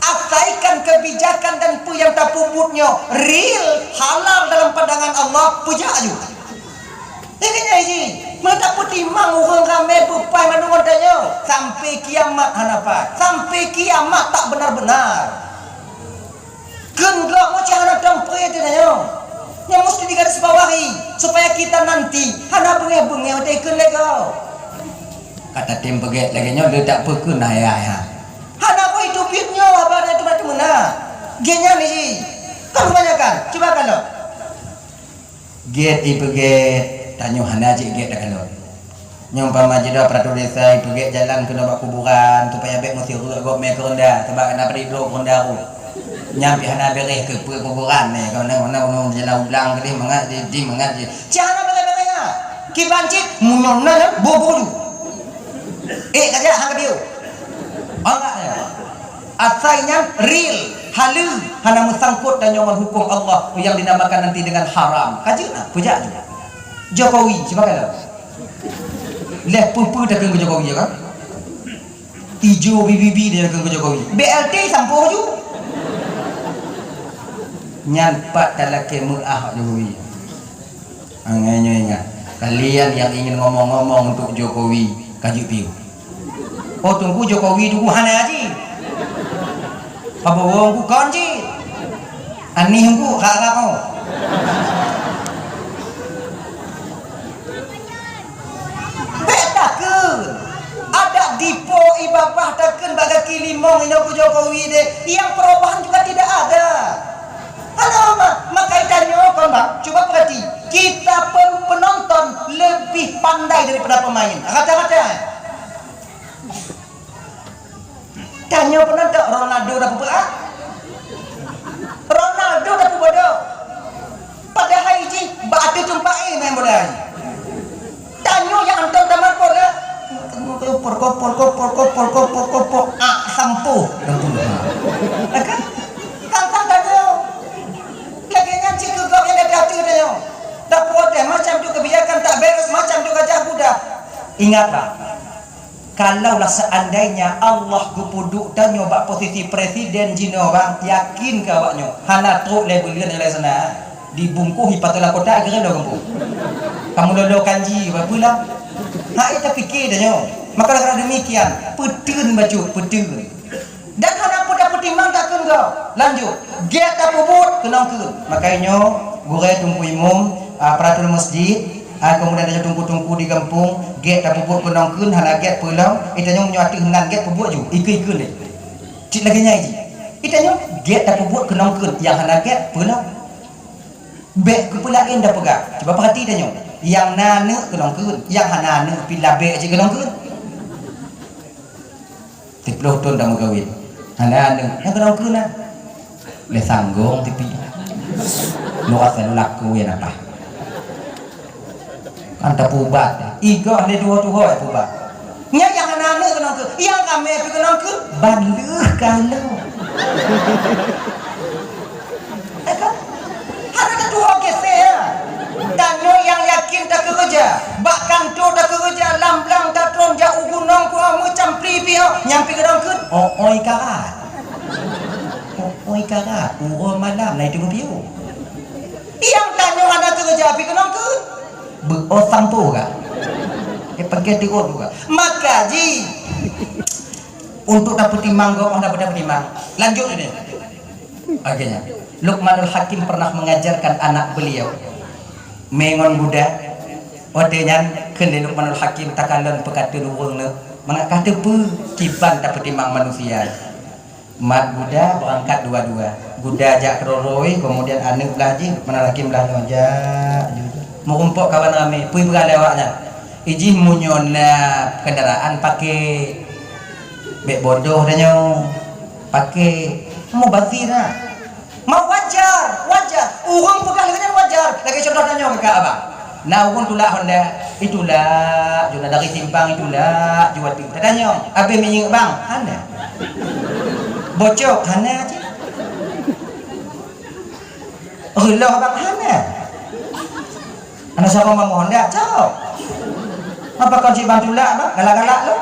Asaikan keubijakan dan peue nyang tapeubuet nyoe real, halal dalam pandangan Allah, peujak aju. Ingat nyan jih, meunyoe tapeutimang ureuëng ramé beupai mandum ngon tanyoe, sampai kiamat hana pai, sampai kiamat tak benar-benar. Kheun gob nyoe cit hana tom pré teuh tanyoe. Nyoe musti digarisbawahi, supaya kita nanti hana beungéh-beungéh watée kheun lé gob. Ka tatem peugét lagée nyoe, le tak peue kheun ayah-ayah. Hana boh itu biet nyoe haba dan itu batu meunan. Gét nyan jih. Kan kebanyakan, cuba kalon. Gét ipeugét, tanyoe hana cit gét takalon. Nyoe umpama jidong peuratur desa ipeugét jalan keunoe bak kuburan, supaya bék meusireuk gob mé keu ronda, sabab na padit droe keu ronda rot. Nyan pih hana beureh keu peue kuburan nyoe, kareuna na uneuen jalan ulang keudeh mangat jih, jih mangat jih. Cit hana beureh-beureh nyan. Kiban cit, meunyoe na nyan, boh-boh ju. Eh, ka jak, han ka piôh. Anggap nyan. Asai nyan real, haleue, hana meusangkot tanyoe ngon huköm Allah nyang dinamakan nanti dengan haram. Ka jeuet na, peujak jeuet. Jokowi, sibagai lom. Leh peue-peue takheun keu Jokowi, ya kan? Ijo bibi-bi dia takheun keu Jokowi. B L T sampôh ju. Nyan pat talakée meu'ah Jokowi. Angai nyoe ingat, kalian yang ingin ngomong-ngomong untuk Jokowi, ka jeuet piôh. Oh, Teungku Jokowi Teungku hana jih. Prabowo Teungku kon jih. Anies Teungku rara oh. Bék takheun. Adak dipo ibabah takheun bak gaki limong inoe keu Jokowi deh. Yang perubahan juga tidak ada. Hana ma-, maka itanyoe kon bang. Coba perhati, kita pun penonton lebih pandai daripada pemain. Rata-rata. Tanyoe penonton, Ronaldo dah peubuet, ah? Ronaldo dah peubodoh. Padahai jih bak ateueh teumpat, eh, main bola. Tanyoe nyang hantom tamat bola. Kopor, kopor, kopor, kopor, kopor, kopor. Ah, sampoh. Dah pun. Kan? Kan, kan tanyoe. Lagèe nyan cit keu gob nyang dah ateueh tanyoe. Dah protes macam tu kebijakan tak beres, macam tu gajah guda. Ingatlah, kalaulah seandainya Allah geupeuduek tanyoe bak posisi presiden jinoe, bang, yakin keu awaknyoe hana trok lé buleuen lé sana. Dibungkôh ipatôh lam kotak, geureuloh gampông. Kamoe lolo kanji, peue lah. Hai, tapike tanyoe. Maka karena demikian, peuteun bacut, peuteun. Dan hana peue tapeutimang takheun gob. Lanjut, gét tapeubuet keunong kheun. Maka nyoe, gurèe teungku imum, a, peraturan masjid, a, kemudian ada teungku-teungku di gampông, gét tapeubuet keunong kheun, hana gét peulom, eh, tanyoe nyoe ateueh nan gét peubuet ju, ikheun-ikheun lé. Cit lagèe nyan jih. Eh, tanyoe gét tapeubuet keunong kheun, nyang hana gét peulom. Bèk keupeue laén tapeugah. Cuba perhati tanyoe. Nyang na aneuk keunong kheun, nyang hana aneuk pih labèk cit keunong kheun. Siplôh thôn tameukawen. Hana aneuk, nyang keunong kheun na. Lé sanggong tipi. Luwah selalu laku ya napa. Kan tapeuubat. Igoh lé tuho-tuho ya peuubat. Nyan nyang hana aneuk keunong kheun, nyang ramè pih keunong kheun, ban lheueh kalon. Eh, kan? Hana tatuho kiseh, ya. Tanyoe nyang yakin takeureuja, bak kantô takeureuja, lam blang tatron, jak u gunong, kuah meucam pri pih, nyan pih keunong kheun, oi karat. Oi karat, uroe malam na itu geupiyôh. Nyang tanyoe hana keureuja pih keunong kheun. Beuo sampoe ka. Eh, pakai tiot buka. Maka jih, untuk tapeutimang gob, hana tapeutimang. Lanjut ini. Akhirnya, Luqmanul Hakim pernah mengajarkan anak beliau, mé ngon guda. Watèe nyan kheun lé Luqmanul Hakim, takalon peukateun ureueng nyoe, mangat ka teupeue kiban tapeutimang manusia. Mat guda beurangkat dua-dua. Guda jak keudroe-droe, keumudian aneuk blah jih, Luqmanul Hakim blah nyoe, jak ju. Meurumpok kawan ramè, peue peugah lé awaknyan. Ijih meunyoe na kendaraan paké, bèk bodoh tanyoe. Paké, mubazir na. Ma wajar, wajar. Ureueng peugah lagèe nyan wajar. Lagèe contoh tanyoe keu abang. Na ureueng tulak Honda, itulak, ju na dari simpang itulak, ju ateueh. Tatanyong, "Abéh minyeuk bang?" "Hana." "Bocok?" "Hana cit." "Reuloh bang?" "Hana." "Hana saboh mamah Honda?" "Cok." "Apa kon cit bang tulak bang? Galak-galak lo."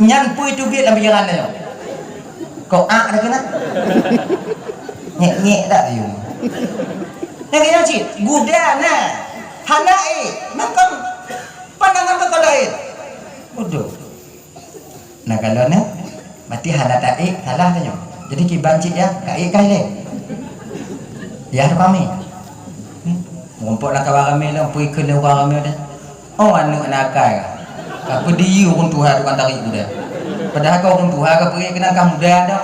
Nyan peue teubiet lam pikiran tanyoe. Kok ak dah keunan? Nyek-nyek dak ayum. Nyang keunan cit, guda na. Hana ék, mangkon pandangan keu laén. Bodoh. Nah, kalau na, berarti hana taék, salah tanyoe. Jadi kiban cit ya, taék kah ilèe? Ya, tu kami. Hmm. Rumpok lam kawan ramè lom, pui keu ureueng ramè dah. Oh, aneuk nakal. Ka peudiyeu ureueng tuha tukang tarék guda. Padahai ka ureueng tuha ka peue keunan ka muda dah.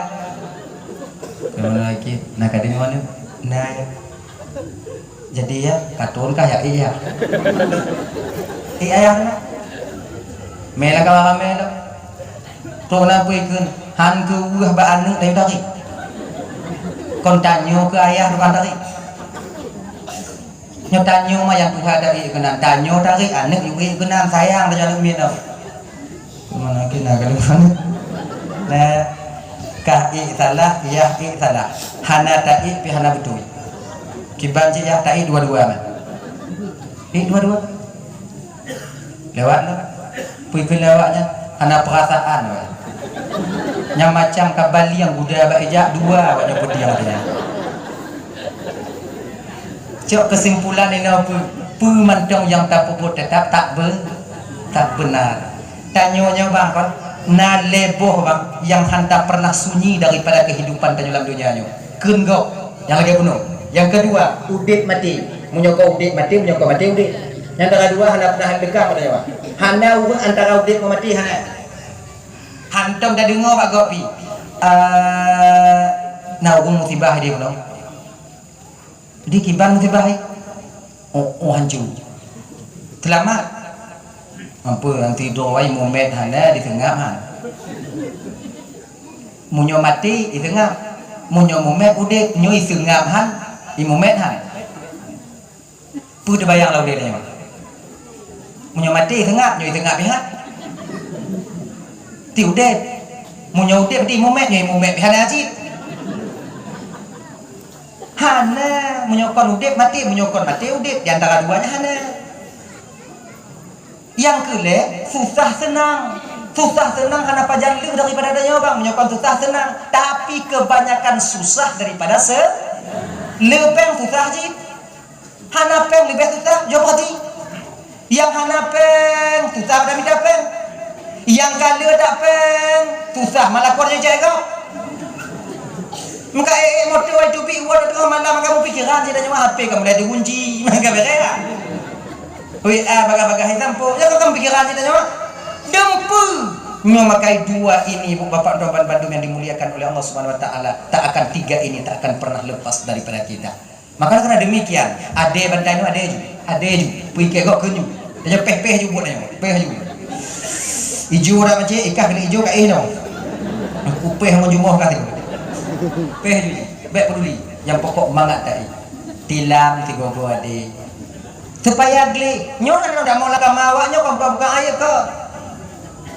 Keunoe lagèe, na ka deungoe nyoe. Na ya. Jadi ya, ka thôn kah ya, iya. Iya ya, na. Mé lagèe ramè lom. Thôn na peue kheun, han keu weueh bak aneuk dari tarék. Kon tanyoe keu ayah tukang tarék. Nyoe tanyoe mah nyang tuha taék keunan, tanyoe tarék aneuk yue keunan, sayang tanyoe aneuk miet nyoe. Mana kena kalau mana? Nah, kah ék salah, yah ék salah. Hana taék pih hana beutôi. Kiban cit yah taék dua-dua mah. Ék dua-dua. Lewat lah. Pui keu lewat nyan hana perasaan weh. Nyang macam ka balieng guda bak ijak dua bak nyoe peudiang tu nyan. Cok keusimpulan inoe peue, peue mantong nyang tapeubuet teutap tak be-, tak beuna. Tanyoe nyoe bang kon, na lhèe boh bang nyang hana pernah sunyi daripada kehidupan tanyoe lam dunia nyoe. Kheun gob, nyang lagèe bunoe. Nyang keudua, udép maté. Meunyoe kon udép maté, meunyoe kon maté udép. Nyang keudua hana pernah teuka pada nyoe. Hana ureueng antara udép ngon maté hana. Hantom tadeungoe bak gob pih. Eh, na ureueng musibah di bunoe. Di kiban musibah hai. Oh, oh hancur. Selamat. Ampun, nanti doai mumet hana diseungap han. Meunyoe maté, iseungap. Meunyoe mumet udép, nyoe iseungap han, imumet han. Peue teubayang lom lé nyoe? Meunyoe maté, iseungap, nyoe iseungap pih han. Ti udép. Meunyoe udép, ti imumet, nyoe imumet pih hana cit. Hana, meunyoe kon udép, maté, meunyoe kon maté, udép. Di antara dua nyan hana. Nyang keu lhèe, susah seunang. Susah seunang hana pajan lheueh daripada tanyoe bang. Meunyoe kon susah seunang, tapi kebanyakan susah daripada se-, le péng susah cit. Hana péng leubeh susah, jaweueb hati. Nyang hana péng, susah pada mita péng. Nyang ka le that péng, susah malah kon jijak gob. Meuka ék-ék moto ai teubiet woe teungoh malam, maka mupikeran cit tanyoe, H P ka mulai dikunci, maka beureh. W A bagah-bagah hitam po, ya kan pikiran cit tanyoe. Deumpeue. Nyoe makai dua ini, bu bapak tuan bandum yang dimuliakan oleh Allah Subhanahu Wa Taala, tak akan tiga ini tak akan pernah lepas daripada kita. Maka karena demikian, adé bantai nyoe adé ju, adé ju, pui kegok keu nyoe. Tanyoe péh-péh ju buet tanyoe, péh ju. Ijo dah macam ikah kena ijo kat eh nyoe. Aku péh mau jumoh kah tu. Péh ju, bèk peduli. Yang pokok mangat tadi. Tilam tiga-tiga adé. Supaya gleh. Nyoe kan dak mau lagam awak nyoe kan buka-buka aib kah.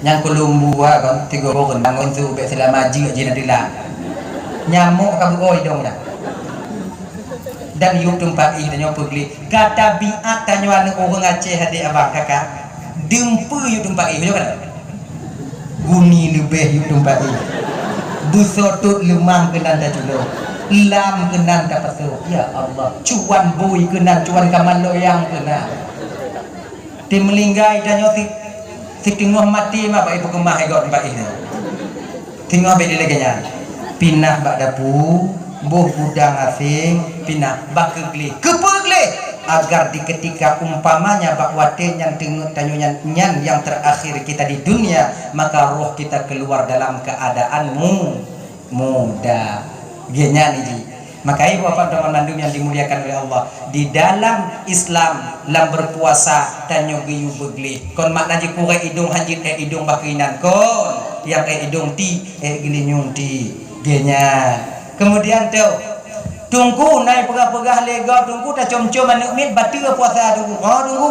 Nyang keulumbu ha kon tiga ureueng ngon su bèk seulama jeuet jih na dilam. Nyamok ka beuoi dong dah. Dan yub teumpat ih tanyoe peugleh. Ka tabiat tanyoe aneuk ureueng Aceh adék abang kakak. Deumpeue yub teumpat ih nyoe kan. Guni leubeh yub teumpat ih. Beusotot leumah keunan taculo. Lam keunan tapasoe. Ya Allah, cuan bui keunan, cuan kamal loyang keunan. Ti meulinggai tanyoe si, si teungoh maté ma bak ipeukeumah igob teumpat ih nyoe. Teungoh bèk dilagèe nyan. Pinah bak dapu, boh gudang aséng, pinah bak keugleh. Keupeue gleh? Agar di ketika umpamanya bak watèe nyan teungeut tanyoe nyan, nyan yang terakhir kita di dunia, maka roh kita keluar dalam keadaan mu-, muda. Geuh nyan iji. Maka ibu bapak teman bandum yang dimuliakan oleh Allah, di dalam Islam lam berpuasa tanyoe geuyue beugleh. Kon makna jih kurek idong hanjeuet ék idong bak keuinan kon, nyang ék idong ti, ék geulinyueng ti. Geuh nyan. Kemudian tu, Teungku nai peugah-peugah lé gob Teungku tacom-com aneuk miet bateue puasa Teungku. Oh Teungku.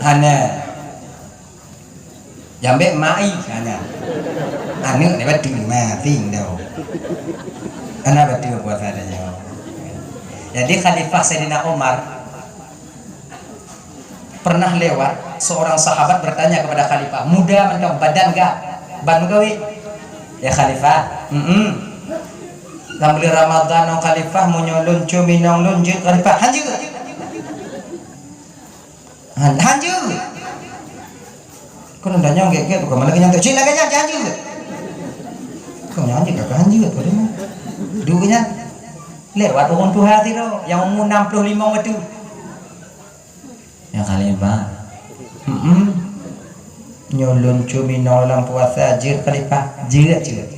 Hana. Jambek mai hanya. Aneuk ni bateue mati dah. Hana bateue puasa dah nyoe. Jadi Khalifah Saidina Umar pernah lewat, seorang sahabat bertanya kepada Khalifah, muda mantong badan gah, ban meugawi? Ya Khalifah, mm Lam buleuen Ramadhan nyoe Khalifah, meunyoe lôn cumi nong lôn jeuet Khalifah, hanjeuet. Han, hanjeuet. Kon dah nyang gét-gét bukan mana kenyang tu. Cik lagèe nyan hanjeuet. Kon nyan hanjeuet, kata hanjeuet, kata nyan. Dua nyan. Lewat ureueng tuha sidroe, yang umur enam puluh lima metu. Ya Khalifah. Hmm. Nyoe lôn cumi nong lam puasa jeuet Khalifah. Jeuet, jeuet.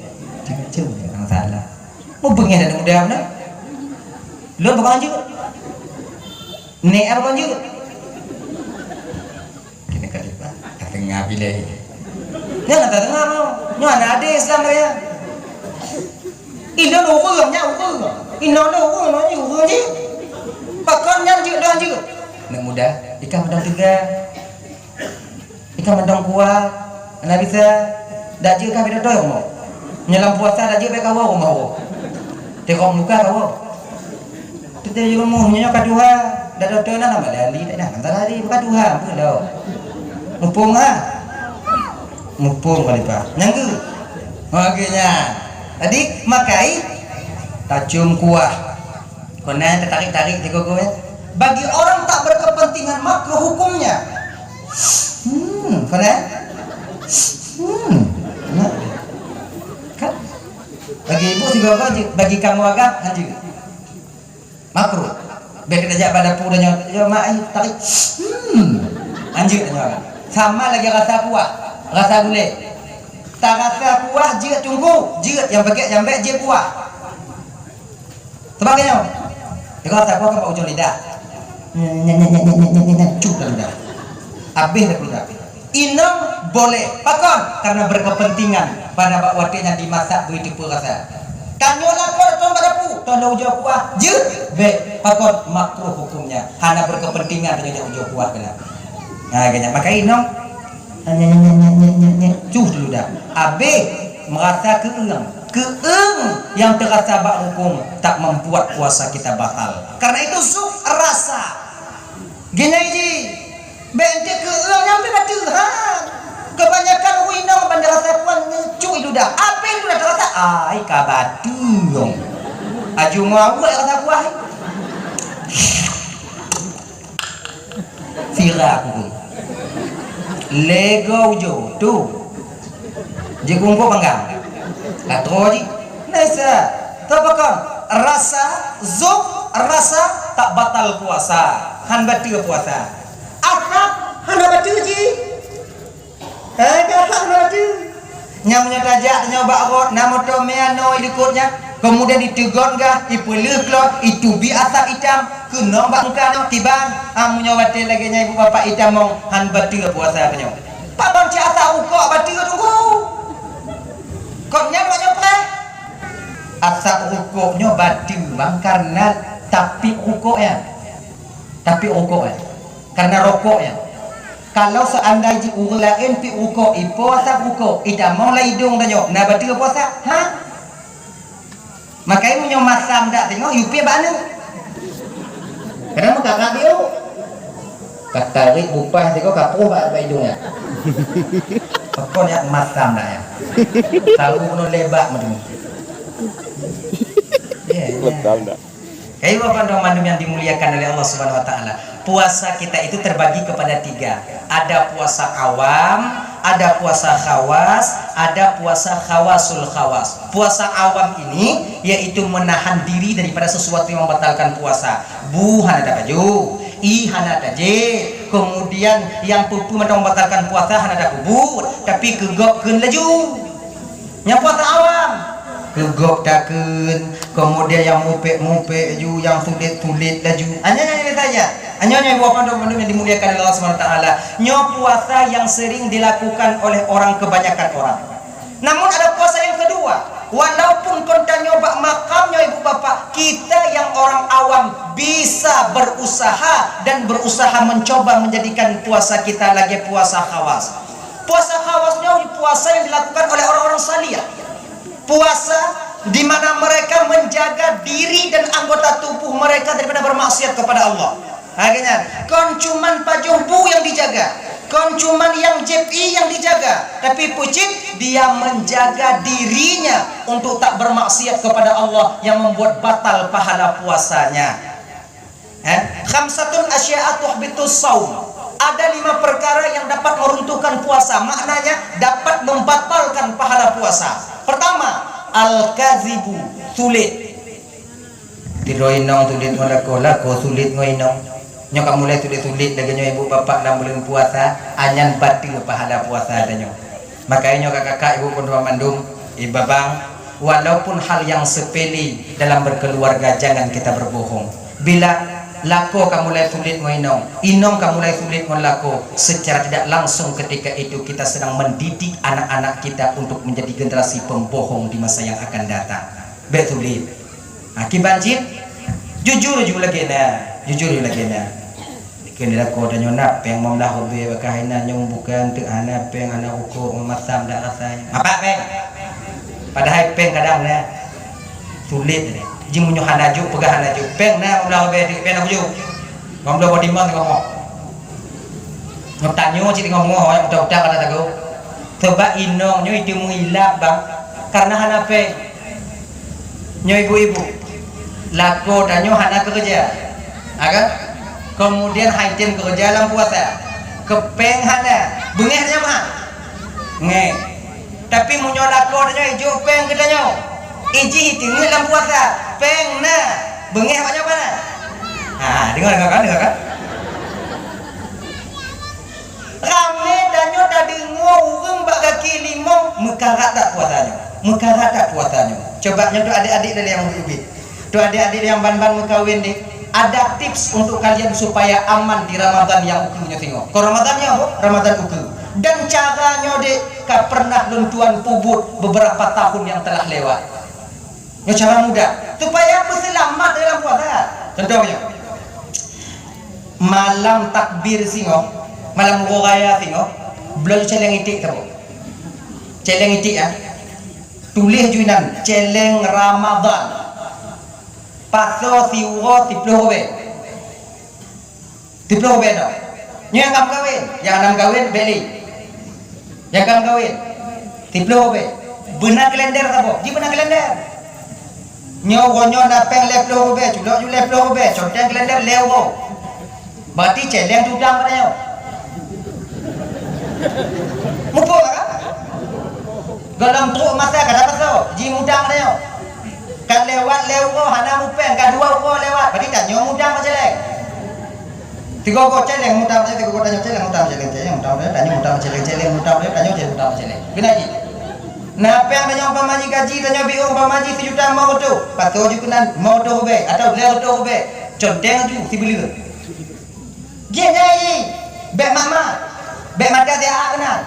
Jeuet, jeuet. Jangan salah. Mau pengen ada muda mana? Lôn bukan jeuet. Nek apa kan jeuet? Kena Khalifah. Tak tengah pilih. Nyan tak tengah mau. Nyoe aneuk adé Islam raya. Inong ureueng, nyan ureueng. Inong ureueng, nyan ureueng jih. Pakon nyan jeuet dan jeuet. Aneuk muda, ikah mantong teuga. Ikah mantong kuat. Hana bisa. Dak jeuet kah beda doyong mo. Nyoe lam puasa dak jeuet bèk kawoe rumoh. Tengok muka kawoe. Teuntèe di rumoh nyoe ka tuha, dak ada teu na nama lali, dak na nama lali, bukan tuha, bukan dah. Muphom ha? Muphom Khalifah. Nyang geu? Ha, geu nyan. Jadi, makai tacom kuah. Kona tetarik-tarik tiga go ya. Bagi orang tak berkepentingan makruh hukumnya. Hmm, kona? Hmm. Nah. Kan? Bagi ibu tiga go, bagi kamu agak, anjing. Makruh. Bèk tajak bak dapu tanyoe, "Ya mak, ai tarik." Hmm. Hanjeuet tanyoe. Sama lagèe rasa kuah, rasa gulé. Tarasa kuah jeuet Teungku, jeuet nyang pakèk nyang bèk jeuet kuah. Seubab nyoe. Tengok tak apa bak ujong lidah. Nyek, nyek, nyek, nyek, nyek, nyek, nyek, nyek, nyek, cuk dalam lidah. Habis dah lidah. Inong boleh. Pakon? Karena berkepentingan. Pada bak watèe nyan dimasak bui teupeu rasa. Tanyoe lakoe datang bak dapu, tong ujong kuah. Jeuet? Bèk. Pakon? Makruh hukumnya. Hana berkepentingan tanyoe jak ujong kuah keunan. Ha, keunan. Maka inong Nyek, nyek, nyek, nyek, nyek, nyek, nyek. Cus dulu dah. Habis merasa keueung. Keueung yang terasa bak rukung tak membuat puasa kita batal. Karena itu zuk rasa. Gini ji. Bèk ente keueung nyang pi bateue, ha. Kebanyakan ureueng inong ban rasa kuat ngecu i ludah. Api ludah terasa, ai ka bateue. Aju ngawak rasa kuah. Sira aku tu. Lego ujo tu. Jikungkuk panggang. Katro ji. Nesa. Tapi kan rasa zuk, rasa tak batal puasa. Han bateue puasa. Asap hana bateue ji. Eh, ka asap hana bateue. Nyang meunyoe tajak tanyoe bak rot, na moto mè anoe i likot nyan, kemudian iteugon gah, ipeuleueh klot, itubi asap itam, keunong bak muka nyoe, kiban, ah, meunyoe watèe lagèe nyan ibu bapak itamong, han bateue puasa tanyoe. Pakon cit asap rukok bateue teungku? Kon nyan wak nyoe preh. Asap rukok nyoe bateue bang, karena tapi rukok nyan. Tapi rukok nyan. Karena rokok nyan. Kalau seandai jih ureueng laén pi rukok, ipo asap rukok, itamong lam idong tanyoe, na bateue puasa? Ha? Makajih meunyoe masam dak tengok, yue piep bak aneuk. Kadang meukarat diuk. Ka tarék bupah tengok, ka poh bak, bak idong nyan. Pakon nyan masam dak nyan. Tahu keunoe lebak meuteumé. Ya, ya. Masam dak. Hai bapak dan mandum yang dimuliakan oleh Allah Subhanahu wa Ta'ala. Puasa kita itu terbagi kepada tiga. Ada puasa awam, ada puasa khawas, ada puasa khawasul khawas. Puasa awam ini yaitu menahan diri daripada sesuatu yang membatalkan puasa. Bu hana tabaju, i hana taje, kemudian yang peue-peue mantong membatalkan puasa hana tapeubuet, tapi keu gob kheun laju. Nyang puasa awam, keu gob takheun, kemudian nyang mupék-mupék laju, nyang sulet-sulet laju. Hanya nyan saja. Hanya nyan buah pandum-pandum yang dimuliakan oleh Allah Subhanahu wa Taala. Nyoe puasa yang sering dilakukan oleh orang, kebanyakan orang. Namun ada puasa yang kedua. Walaupun kon tanyoe bak makam nyoe ibu bapak, kita yang orang awam bisa berusaha dan berusaha mencoba menjadikan puasa kita lagi puasa khawas. Puasa khawas nyoe puasa yang dilakukan oleh orang-orang saleh. Puasa di mana mereka menjaga diri dan anggota tubuh mereka daripada bermaksiat kepada Allah. Ha, geuh nyan. Kon cuman pajoh bu yang dijaga, kon cuman nyang jieb ié yang dijaga, tapi peue cit dia menjaga dirinya untuk tak bermaksiat kepada Allah yang membuat batal pahala puasanya. Eh, khamsatun asya'a tuhbitus shaum. Ada lima perkara yang dapat meruntuhkan puasa, maknanya dapat membatalkan pahala puasa. Pertama, al-kadzibu, sulet. Tiroe inong sulet ngon lakoe, lakoe sulet ngon inong. Nyoe ka mulai sulet-sulet lagèe nyoe ibu bapak lam buleuen puasa, nyan bateue pahala puasa tanyoe. Makajih nyoe kakak-kakak, ibu, peunuan mandum, ibu babang, walaupun hal yang sepele dalam berkeluarga, jangan kita berbohong. Bila lakoe ka mulai sulet ngon inong, inong ka mulai sulet ngon lakoe, secara tidak langsung ketika itu kita sedang mendidik anak-anak kita untuk menjadi generasi pembohong di masa yang akan datang. Bèk sulet. Ha, kiban cit, jujur ju lagèe na, jujur ju lagèe na. Keu lakoe tanyoe na péng, meublah ubé bak kah inan nyoe bukan teuk hana péng, hana rukok, meumasam dak rasa. Mapak péng. Padahai péng kadang na sulet ni. Ji meunyoe hana jok, peugah hana jok. Péng na meublah ubé teuk, péng na bujur. Meublah bodi mang ngomong. Nyoe tanyoe cit ngomong, nyang utak-utak hana tagoe. Sabab inong nyoe itu meuilap bang, karena hana péng. Nyoe ibu-ibu, lakoe tanyoe hana keureuja, ha kan? Kemudian han tem keureuja lam puasa, keu péng hana, beungèh nyan meuhai. Ngèh. Tapi meunyoe lakoe tanyoe ijok péng keu tanyoe, ijih iteungeut lam puasa, péng na, beungèh awak nyoe hana. Ha, deungö, deungö kan, deungö kan? Ramé tanyoe tadeungö ureueng bak kaki limong meukarat that puasa nyoe. Meukarat that puasa nyoe. Coba nyoe tu adik-adik dari nyang ubit-ubit. Tu adik-adik nyang ban-ban meukawen deh. Ada tips untuk kalian supaya aman di Ramadan nyang ukeue nyoe singoh. Kon Ramadan nyang apa? Ramadan ukeue. Dan cara nyoe dek ka pernah lôn tuan peubuet beberapa tahun yang telah lewat. Nyoe cara mudah supaya peuseulamat dalam puasa. Contoh nyoe. Malam takbir singoh, malam uroe raya singoh, bloe céléng iték saboh. Céléng iték, ya. Tuléh ju inan, céléng Ramadan. Pasoe siuroe siploh ribèe. Siploh ribèe tau. Nyoe nyang ka meukawen, nyang hana meukawen, bèk lé. Nyang ka meukawen, siploh ribèe. Beuna kalender saboh, ji beuna kalender. Nyoe uroe nyoe na péng lhèe ploh ribèe, culok ju lhèe ploh ribèe, conteng kalender lhèe uroe. Berarti céléng tutang pada nyoe. Muphom kan? Gohlom trok masa ka dapat soe, ji mutang pada nyoe. Ka lewat lhèe uroe hana mupéng, ka dua uroe lewat, berarti tanyoe mutang bak céléng. Tiga uroe céléng mutang bak céléng, tiga uroe tanyoe céléng mutang bak céléng, céléng mutang bak céléng, tanyoe mutang bak céléng, céléng mutang bak céléng. Keuneuk ji. Na péng tanyoe umpama ji gaji tanyoe biôh umpama ji sijuta limong reutôh, pasoe ju keunan limong reutôh ribèe atawa lhèe reutôh ribèe, conteng ju sibuleuen. Jih nyai, bèk mat-mat, bèk mata siat keunan.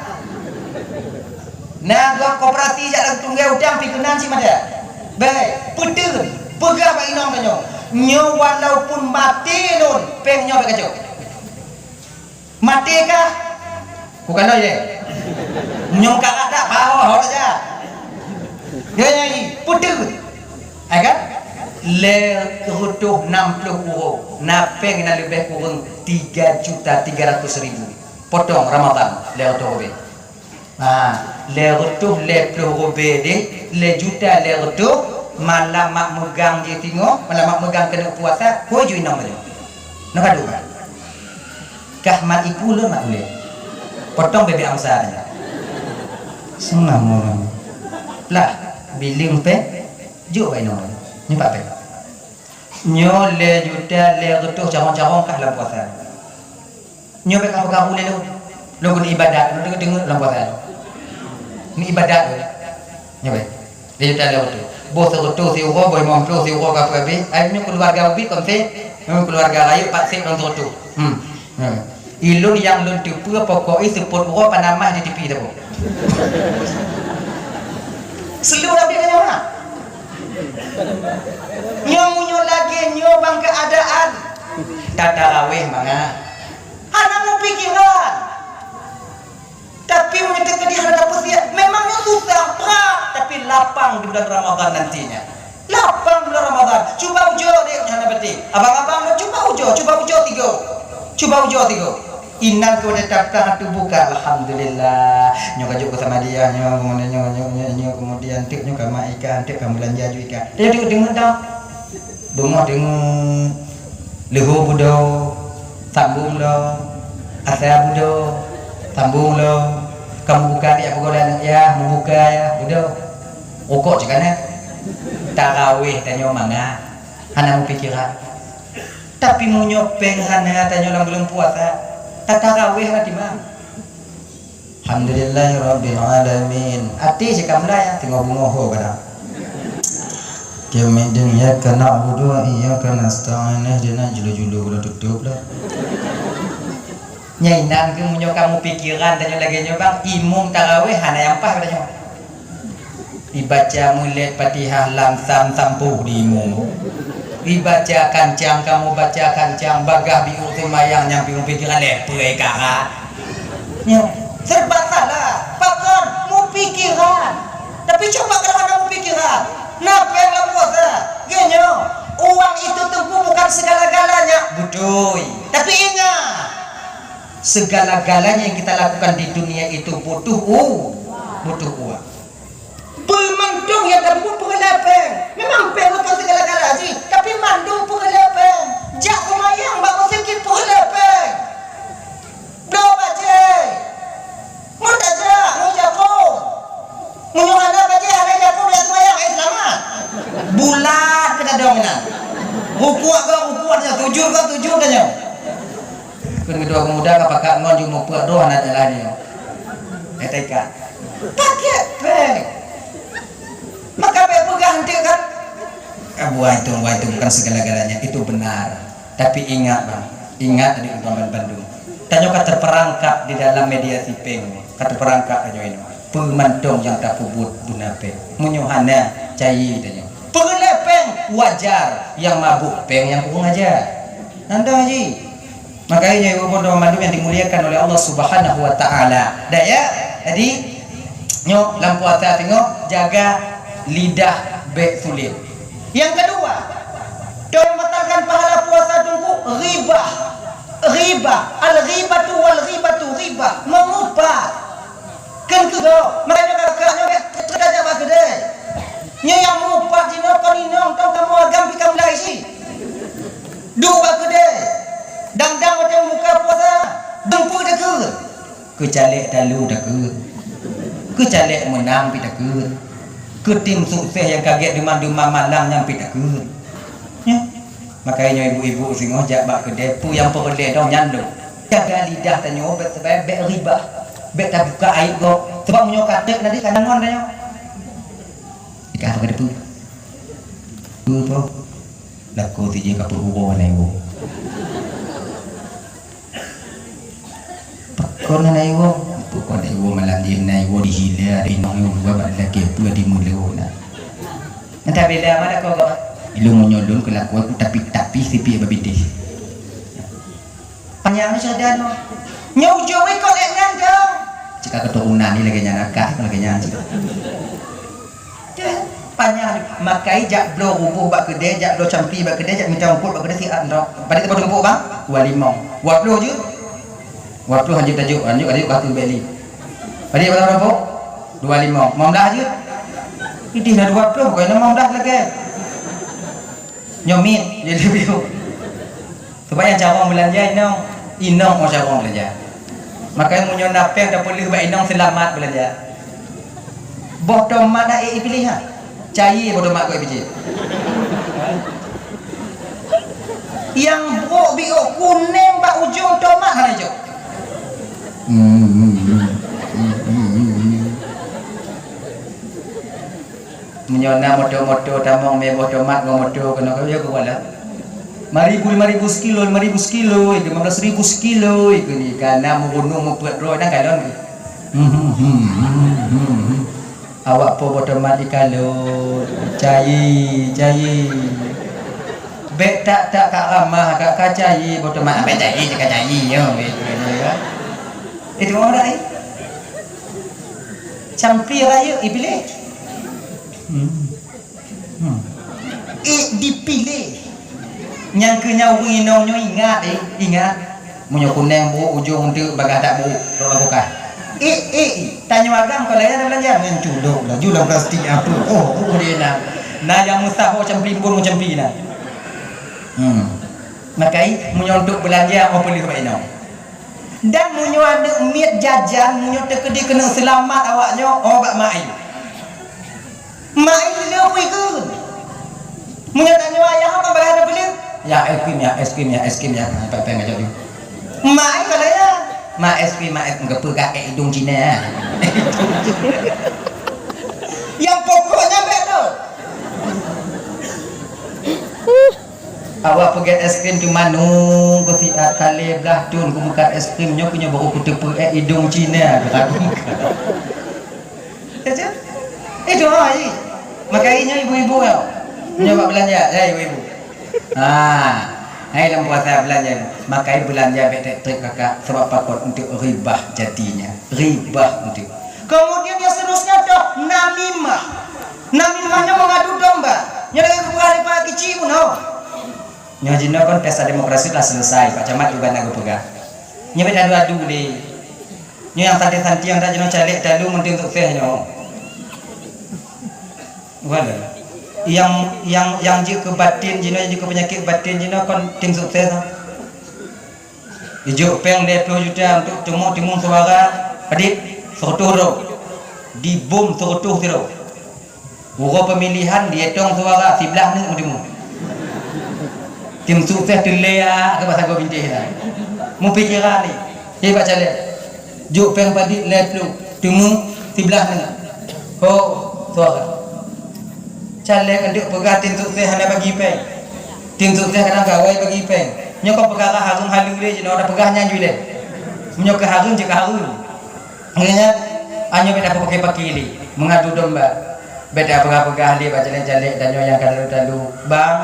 Na gob koperasi jak lam tunggée utang pi keunan cit mata. Bèk, peuteun, peugah bak inong tanyoe, nyoe walaupun maté lôn, péng nyoe bèk kacok. Maté kah? Bukan lôn, ye. Meunyoe meukarat dak, bawa ho saja. Nyoe nyai, peuteun. Hai kan? Lhèe reutôh nam ploh uroe, na péng na leubeh kureueng tiga juta tiga ratus ribu. Potong Ramadan, lhèe reutôh ribèe. Ha, lhèe reutôh lhèe ploh ribèe deh, lhèe juta lhèe reutôh, malam mak meugang jih singoh, malam mak meugang keuneuk puasa, koi ju inong tadi. Nyoe ka duka. Kah mat iku lôn mat ulèe. Potong bebek angsa tadi. Senang orang. Lah, bileung péng, jok bak inong tadi. Nyoe pat péng. Nyoe lhèe juta lhèe reutôh carông-carông kah lam puasa. Nyoe bèk kabu-kabu lé lôn. Lôn keuneuk ibadat, lôn deungoe-deungoe lam puasa. Ni ibadat lôn. Nyoe bèk. Lhèe juta lhèe reutôh. Boh seureutôh siuroe, boh limong ploh siuroe ka peuhabéh. Ai nyoe keuluarga ubit kon sép. Nyoe keuluarga rayeuk pat sép lôn seureutôh. Hmm. Hmm. Ilôn nyang lôn teupeue pokok i seupôt uroe panamah di tipi teupeue. Seuleueng habéh nyoe na. Nyoe meunyoe lagèe nyoe bang keuadaan. Tatarawéh mangat. Hana mupikeran. Tapi meunyoe teukeudi hana tapeusiap, memang nyoe susah, brat, tapi lapang di bulan Ramadan nantinya. Lapang bulan Ramadan. Cuba ujoe deh, nyoe hana beutôi. Abang-abang, cuba ujoe, cuba ujoe tiga. Cuba ujoe tiga. Inan keu watèe tapeugah atu buka, alhamdulillah. Nyoe ka jok keu Samadiyah, nyoe, nyoe, nyoe, nyoe, nyoe, kemudian teuk nyoe ka mak ikan, teuk ka meulanja ju ikan. Dia deungoe-deungoe dah. Beungoh deungoe, leuhô budo, sambong lom, asa budo, sambong lom. Ka mubuka tiep pukon aneuk yah, mubuka yah, budo. Rukok cit ka na. Tarawéh tanyoe mangat, hana mupikeran. Tapi meunyoe péng hana tanyoe lam buleuen puasa, tatarawéh hana timang. Alhamdulillahirabbil alamin. Até cit ka mulai, teungoh beungoh ho kadang. Keumidan iyyaka na'budu wa iyyaka nasta'in, ihdinas, julu-julu udah tutup lah. Nyang inan keuh meunyoe kamu pikiran tanyoe lagèe nyoe bang, imum tarawéh hana nyang paih bak tanyoe. Ibaca mulod Fatihah lam sam sampôh di imum. Ibaca kancang, kamu baca kancang, bagaih biôh seumayang nyang piôh pikiran lé peue karat. Nyoe, serba salah. Pakon? Mupikiran. Tapi cuba kalau hana mupikiran, na péng lam puasa. Geuh nyoe, uang itu Teungku bukan segala-galanya. Beutôi. Tapi ingat, segala-galanya yang kita lakukan di dunia itu butuh u-, butuh uang. Beumandum nyang tapeubuet peureulèe péng. Memang péng bukan segala-gala jih, tapi mandum peureulèe péng. Jak seumayang bak meuseujid peureulèe péng. Bloe bajèe. Ngon tajak, ngon jakong. Meunyoe hana bajèe, hana jakong, jak seumayang, eh, seulamat. Bulat keu tadong inan. Rukuk ka rukuk, sujud ka sujud, tanyoe. Kheun keudua peumuda ka pakat ngon jeuet mupeue droe hana jalan nyoe. Eh, taikat. Pakai péng. Maka bèk peugah enteuk kan? Ah, buah itu, buah itu bukan segala-galanya. Itu benar. Tapi ingat, bang, ingat adik abang bandum. Tanyoe ka terperangkap di dalam mediasi péng, ka terperangkap tanyoe inoe. Peue mantong nyang tapeubuet beuna péng. Meunyoe hana, cai tanyoe. Peureulée péng wajar, nyang mabök péng nyang kurang ajar. Nyan dong ji. Makanya ibu-ibu dan bandum yang dimuliakan oleh Allah Subhanahu wa taala. Dah ya? Jadi nyoe lam puasa tengok jaga lidah bek sulit. Yang kedua, dalam membatalkan pahala puasa tunggu ghibah. Ghibah, al-ghibatu wal ghibatu ghibah, mengupat. Kan keu gob, makanya kakak nyoe bek teuka jak bak keudè. Nyoe nyang mupat jinoe kon inong tong kamoe agam pi kamlai si. Duek bak keudè. Dang-dang watèe muka puasa, dumpeue dikeue. Keu caleg talu takheun. Keu caleg meunang pi takheun. Keu tim sukses nyang ka gét deungon-deungon malam nyan pi takheun. Nyoe. Makanya nyoe ibu-ibu singoh jak bak keudè, peue nyang peureulèe dong nyan lôn. Jaga lidah tanyoe bèk, bèk, bèk ribah. Bèk tabuka aib gob. Sabab meunyoe ka trép nanti ka ngon tanyoe. Ika apa kata peue? Peue po? Lakoe sijeuh ka peuhuro na iwoe. Pakon na iwoe? Pakon na iwoe malam jih na iwoe dihila, inong iwoe dua bak lelaki peue di mulo na. Entah bila mana kau kau. Ilung meunyoe lôn keulakuan ku tapi-tapi sipie babideh. Panyang ni syahdan. Nyoe ujong ikot lek nyan kau. Cika keturunan ni lagèe nyan akak lagèe nyan cika. Panyang, makai jak bloe ruboh bak keudè, jak bloe campi bak keudè, jak mita ungkot bak keudè siat ntok. Padit teuma tumpuk bang? Dua limong. Dua ploh jeuet? Dua ploh hanjeuet tajok, hanjeuet tajok kaki bek li. Padit berapa tumpuk? Dua limong. Lima belas jeuet? Idih na dua ploh, kau limong belas lagi. Nyoe miet, jadi biu. Supaya carông beulanja inong, inong oh carông beulanja. Makanya meunyoe na péng tapeuleuh bak inong seulamat beulanja. Boh tomat na ék ipilih ha? Cai boh tomat keu ipijit. Yang brok biôk kunéng bak ujong tomat hana ijok. Meunyoe na moto-moto tamong mé boh tomat ngon moto keunoe ka lheueh kuala. Lima ribu, lima ribu sekilo, lima ribu sekilo, lima belas ribu sekilo, ikeu ni ka na meugunong meupeuet droe na kalon. Awak po boh tomat ikalon, cai, cai. Bèk tak-tak ka ramah ka, ka cai boh tomat. Bèk cai, ka cai, yo, gitu, gitu, ya. Itu orang dah, eh. Campi raya ipilih. Hmm. Hmm. Eh, dipilih. Nyang keu nyan ureueng inong nyoe ingat, eh, ingat. Meunyoe kunéng brok ujong teuk bagah dak brok, rot lagoka. Eh, eh, eh, tanyoe agam kalau ya beulanja ngon culok laju lam plastik apa. Oh, oh dia na. Na nyang meusaho campi pun campi na. Hmm. Makai meunyoe untuk beulanja oh peuleuh bak inong. Dan meunyoe aneuk miet jajan, meunyoe teukeudi keuneuk seulamat awak nyoe, oh bak mak ai. Mak ai lé bui keu. Meunyoe tanyoe ayah apa barang ada beli? Ya es krim, ya es krim, ya es krim, ya. Apa apa ngajak dia. Mak ai kalau ya. Mak es krim, mak es krim, kepeugah eh idung Cina. Yang pokoknya betul. Awak peugét es krim cuma nunggu siat kali blah thon kumeukat es krim nyoe keu nyoe baru kuteupeu ék idong Cina keu takue meukat. Kacau? Eh doa ai. Makai nyoe ibu-ibu nyoe. Nyoe bak beulanja ya ibu-ibu. Ha. Hai lam puasa beulanja. Makai beulanja bèk trép-trép kakak sebab pakon untuk ribah jatinya. Ribah untuk. Kemudian yang seterusnya adalah namimah. Namimah nyoe mengadu domba. Nyoe lagèe geupeugah lé Pak Kici bunoe. Nyoe jinoe kon pesta demokrasi telah selesai, Pak Camat juga na geupeugah. Nyoe bèk adu-adu lé. Nyoe nyang santi-santi nyang dak jinoe caleg talu ngon tim sukses nyoe. Bukan lé. Yang, yang, yang jeuet keu batin jinoe, yang jeuet keu penyakit batin jinoe kon tim sukses. Ijok péng lhèe plôh juta untuk teumuk timun suara, padit seratus droe. Dibom seratus sidroe. Uroe pemilihan dietong suara siblaih neuk meuteumé. Tim sukses teulia keu basa goe bintéh na. Meupikiran ni. Hei bak caleg. Jok péng padit lhèe plôh, teumé siblaih neuk. Ho, suara. Caleg antuk peugah tim sukses hana bagi péng. Tim sukses kadang gawai bagi péng. Nyoe kon peukara hareuem haleue lé jinoe, tapeugah nyan ju lé. Meunyoe keu hareuem, jeuet keu hareuem. Nyan, nyoe bèk tapeupaki-paki lé, meungadu domba. Bèk tapeugah-peugah lé bak caleg-caleg tanyoe nyang ka talu-talu. Bang,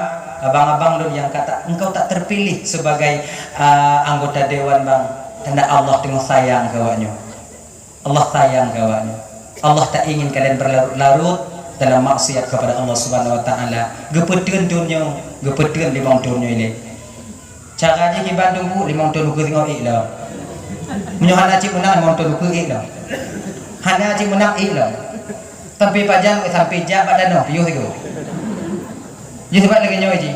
abang-abang lôn nyang ka ta-, engkau tak terpilih sebagai, ah, anggota dewan, Bang. Karena Allah teungoh sayang keu awaknyoe. Allah sayang keu awaknyoe. Allah tak ingin kalian berlarut-larut dalam maksiat kepada Allah Subhanahu wa Taala. Geupeuteun thôn nyoe, geupeuteun limong thôn nyoe ilèe. Cara jih kiban teungku, limong thôn ukeue singoh ék lom. Meunyoe hana cit meunang, limong thôn ukeue ék lom. Hana cit meunang, ék lom. Sampai pajan, sampai jak bak tanoh, piôh sigoe. Jih sebab lagèe nyoe jih.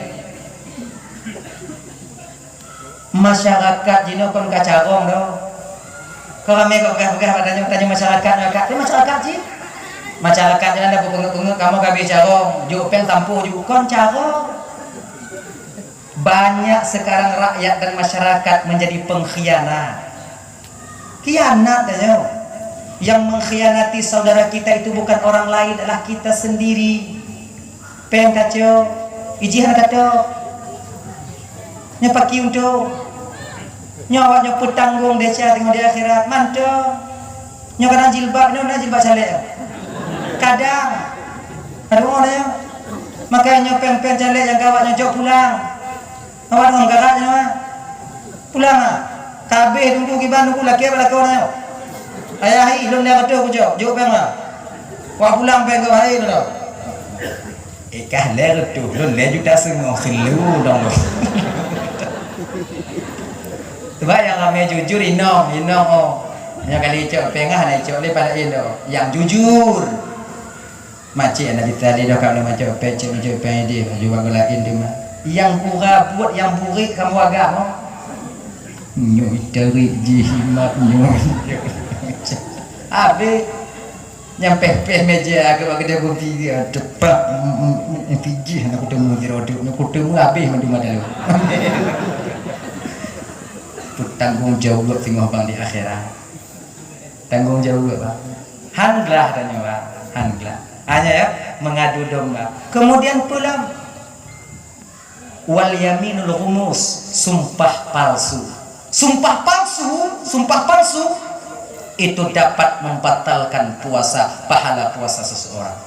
Masyarakat jinoe kon ka carông doh. Kon ramé kok peugah-peugah bak tanyoe, tanyoe masyarakat nyoe ka. Tapi masyarakat jih. Masyarakat jinoe na peungeut-peungeut kamoe ka habéh carông, jok péng sampôh ju kon carông. Banyak sekarang rakyat dan masyarakat menjadi pengkhianat. Khianat tanyoe. Yang mengkhianati saudara kita itu bukan orang lain, adalah kita sendiri. Péng kacok, ijih hana kacok. Nyoe paki untok. Nyoe awak nyoe peutanggong desya teungoh di akhirat. Mantong. Nyoe kadang jilbab, nyoe na jilbab caleg. Kadang. Aduh, nyoe. Maka nyoe péng-péng caleg nyang ka awak nyoe jok pulang. Awak ngon garak nyoe, ah. Pulang, ah. Ka habéh teungku kiban teungku lakèe bak lakoe nyoe. Ayah hi, lôn lhèe reutôh kujok, jok péng, ah. Wak pulang péng keu hai lôn. Eh, kah lhèe reutôh, lôn lhèe juta seungoh, seuleu dong lôn. Sebab nyang ramé jujur inong, inong, oh. Nyang kali cok péng ah, hana icok lé pala inong. Nyang jujur. Macik Nabi Saleh dah kamoe macok péng, cek macok péng idéh, aju bak laén teuma. Nyang pura buet nyang burék kamoe agam, oh. Nyoe tarék jih imat nyoe. Habéh. Nyang péh-péh meja agak bak keudè kopi dia, tepak, mm, mm, mm, pijih aneuk kuteumèe di rodok, aneuk kuteumèe habéh mandum mata lu. Peutanggong jaweueb singoh bang di akhirat. Tanggong jaweueb, Pak. Han glah tanyoe, Pak. Han glah. Hanya ya, mengadu domba. Kemudian pulang. Wal yaminul ghumus, sumpah palsu. Sumpah palsu, sumpah palsu itu dapat membatalkan puasa, pahala puasa seseorang.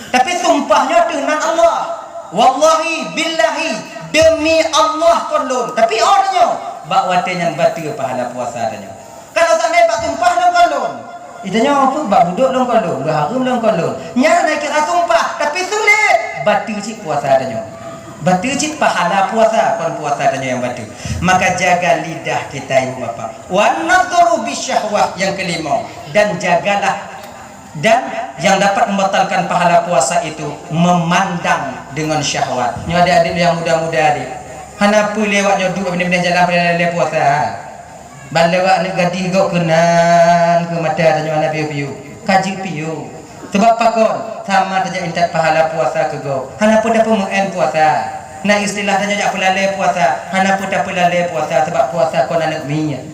Tapi sumpah nyoe teuh nan Allah. Wallahi, billahi, demi Allah kon lôn. Tapi oh tanyoe, bak watèe nyan bateue pahala puasa tanyoe. Kalau seandai bak sumpah lôn kon lôn. Ih, tanyoe peue bak budok lôn kon lôn, bak hareuem lôn kon lôn. Nyan na kira sumpah, tapi sulet. Bateue cit puasa tanyoe. Bateue cit pahala puasa, kon puasa tanyoe nyang bateue. Maka jaga lidah kita, ibu bapa. Wan nadhru bisyahwah, yang kelima. Dan jagalah Dan yang dapat membatalkan pahala puasa itu memandang dengan syahwat. Nyoe adik-adik yang muda-muda adik. Hana peue lé awak nyoe duek bini-bini jalan pada lalé puasa. Ban lewat aneuk gadih gok keunan keu mata tanyoe hana piôh-piôh. Ka jeuet piôh. Sebab pakon? Sama tajak intat pahala puasa keu gok. Hana peue tapeumeu'en puasa. Na istilah tanyoe jak peulalé puasa. Hana peue tapeulalé puasa sebab puasa kon aneuk miet.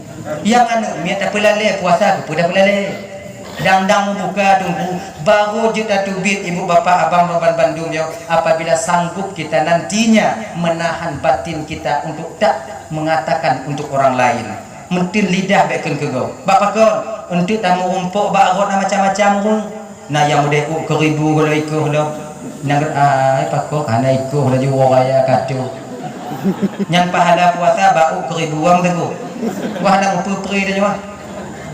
Nyang aneuk miet tapeulalé puasa keu peue tapeulalé. Dang-dang mubuka teungku, barô jeuet tateubiet ibu bapak abang roban bandum nyoe apabila sanggup kita nantinya menahan batin kita untuk tak mengatakan untuk orang lain. Meuteun lidah bèk kheun keu gob. Bak pakon? Eunteuk tameurumpok bak rot na macam-macam ureueng. Na nyang udép keu ribu gohlom ikoh lom. Nyang, ai, pakon hana ikoh laju woe raya kacau. Nyang pahala puasa bak keu ribu wang teungku. Wah, na mupeupri tanyoe.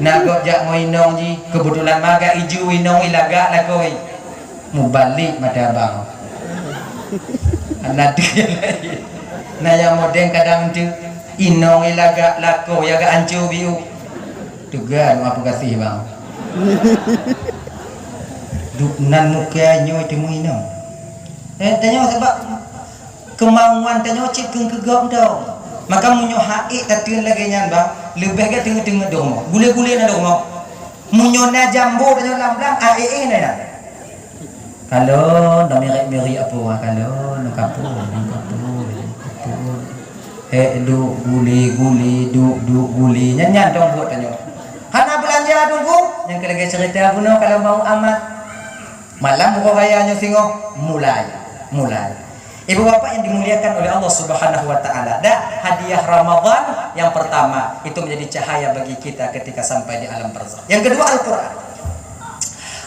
Na gob jak ngon inong jih, keubeutulan maga iju inong i lagak lakoe. Mubalek mata abang. Hana deuh laén. Na nyang modeng kadang tu, inong i lagak lakoe agak anco biu. Teuga, maaf gaséh bang. Duek nan muka nyoe teumui inong. Eh, tanyoe sabab Keumauan tanyoe cit keu keu gob dong. Maka meunyoe ha'ék tateun lagèe nyan bang, leubeh gèt teungeut-teungeut dong rumoh. Gulé-gulé na dong rumoh. Meunyoe na jambo tanyoe lam blang, ha'ék éh na nyan. Kalon, dah mirek-mirek apo, ah, kalon, kapon, kapon, kapon. Hek duek gulé-gulé, duek-duek gulé. Nyan-nyan dong buet tanyoe. Hana beulanja dong bu, nyang keu lagèe cerita bunoe kalau mau amat. Malam uroe raya nyoe singoh, mulai, mulai. Ibu bapak yang dimuliakan oleh Allah Subhanahu wa taala, dah hadiah Ramadan yang pertama itu menjadi cahaya bagi kita ketika sampai di alam barzakh. Yang kedua, Al-Qur'an.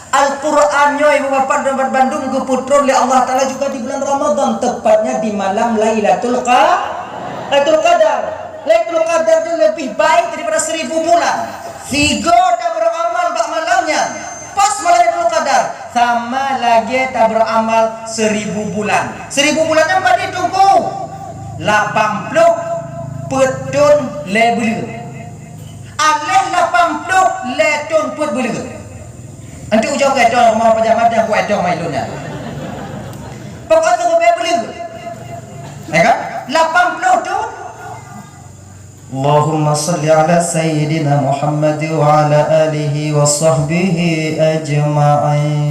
Al-Qur'an nyoe, ibu bapak dan bandum, geupeutron lé Allah Taala juga di bulan Ramadan, tepatnya di malam Lailatul Qa-, Lailatul Qadar. Lailatul Qadar itu lebih baik daripada seribu bulan. Sigo taberamal bak malam nyan. Pas malam Lailatul Qadar, sama lagée taberamal seribu bulan. Seribu bulan nyan padum, Teungku? Lapan ploh peuet thon lhée buleuen. Aléh lapan ploh lhée thon peuet buleuen. Nanti ujong keu thon, mau pajak madah buat thon mai lôn nyan. Pokok tu beu buleuen. Ya kan? Lapan ploh thon. Allahumma salli ala sayyidina Muhammad wa ala alihi wa sahbihi ajma'in.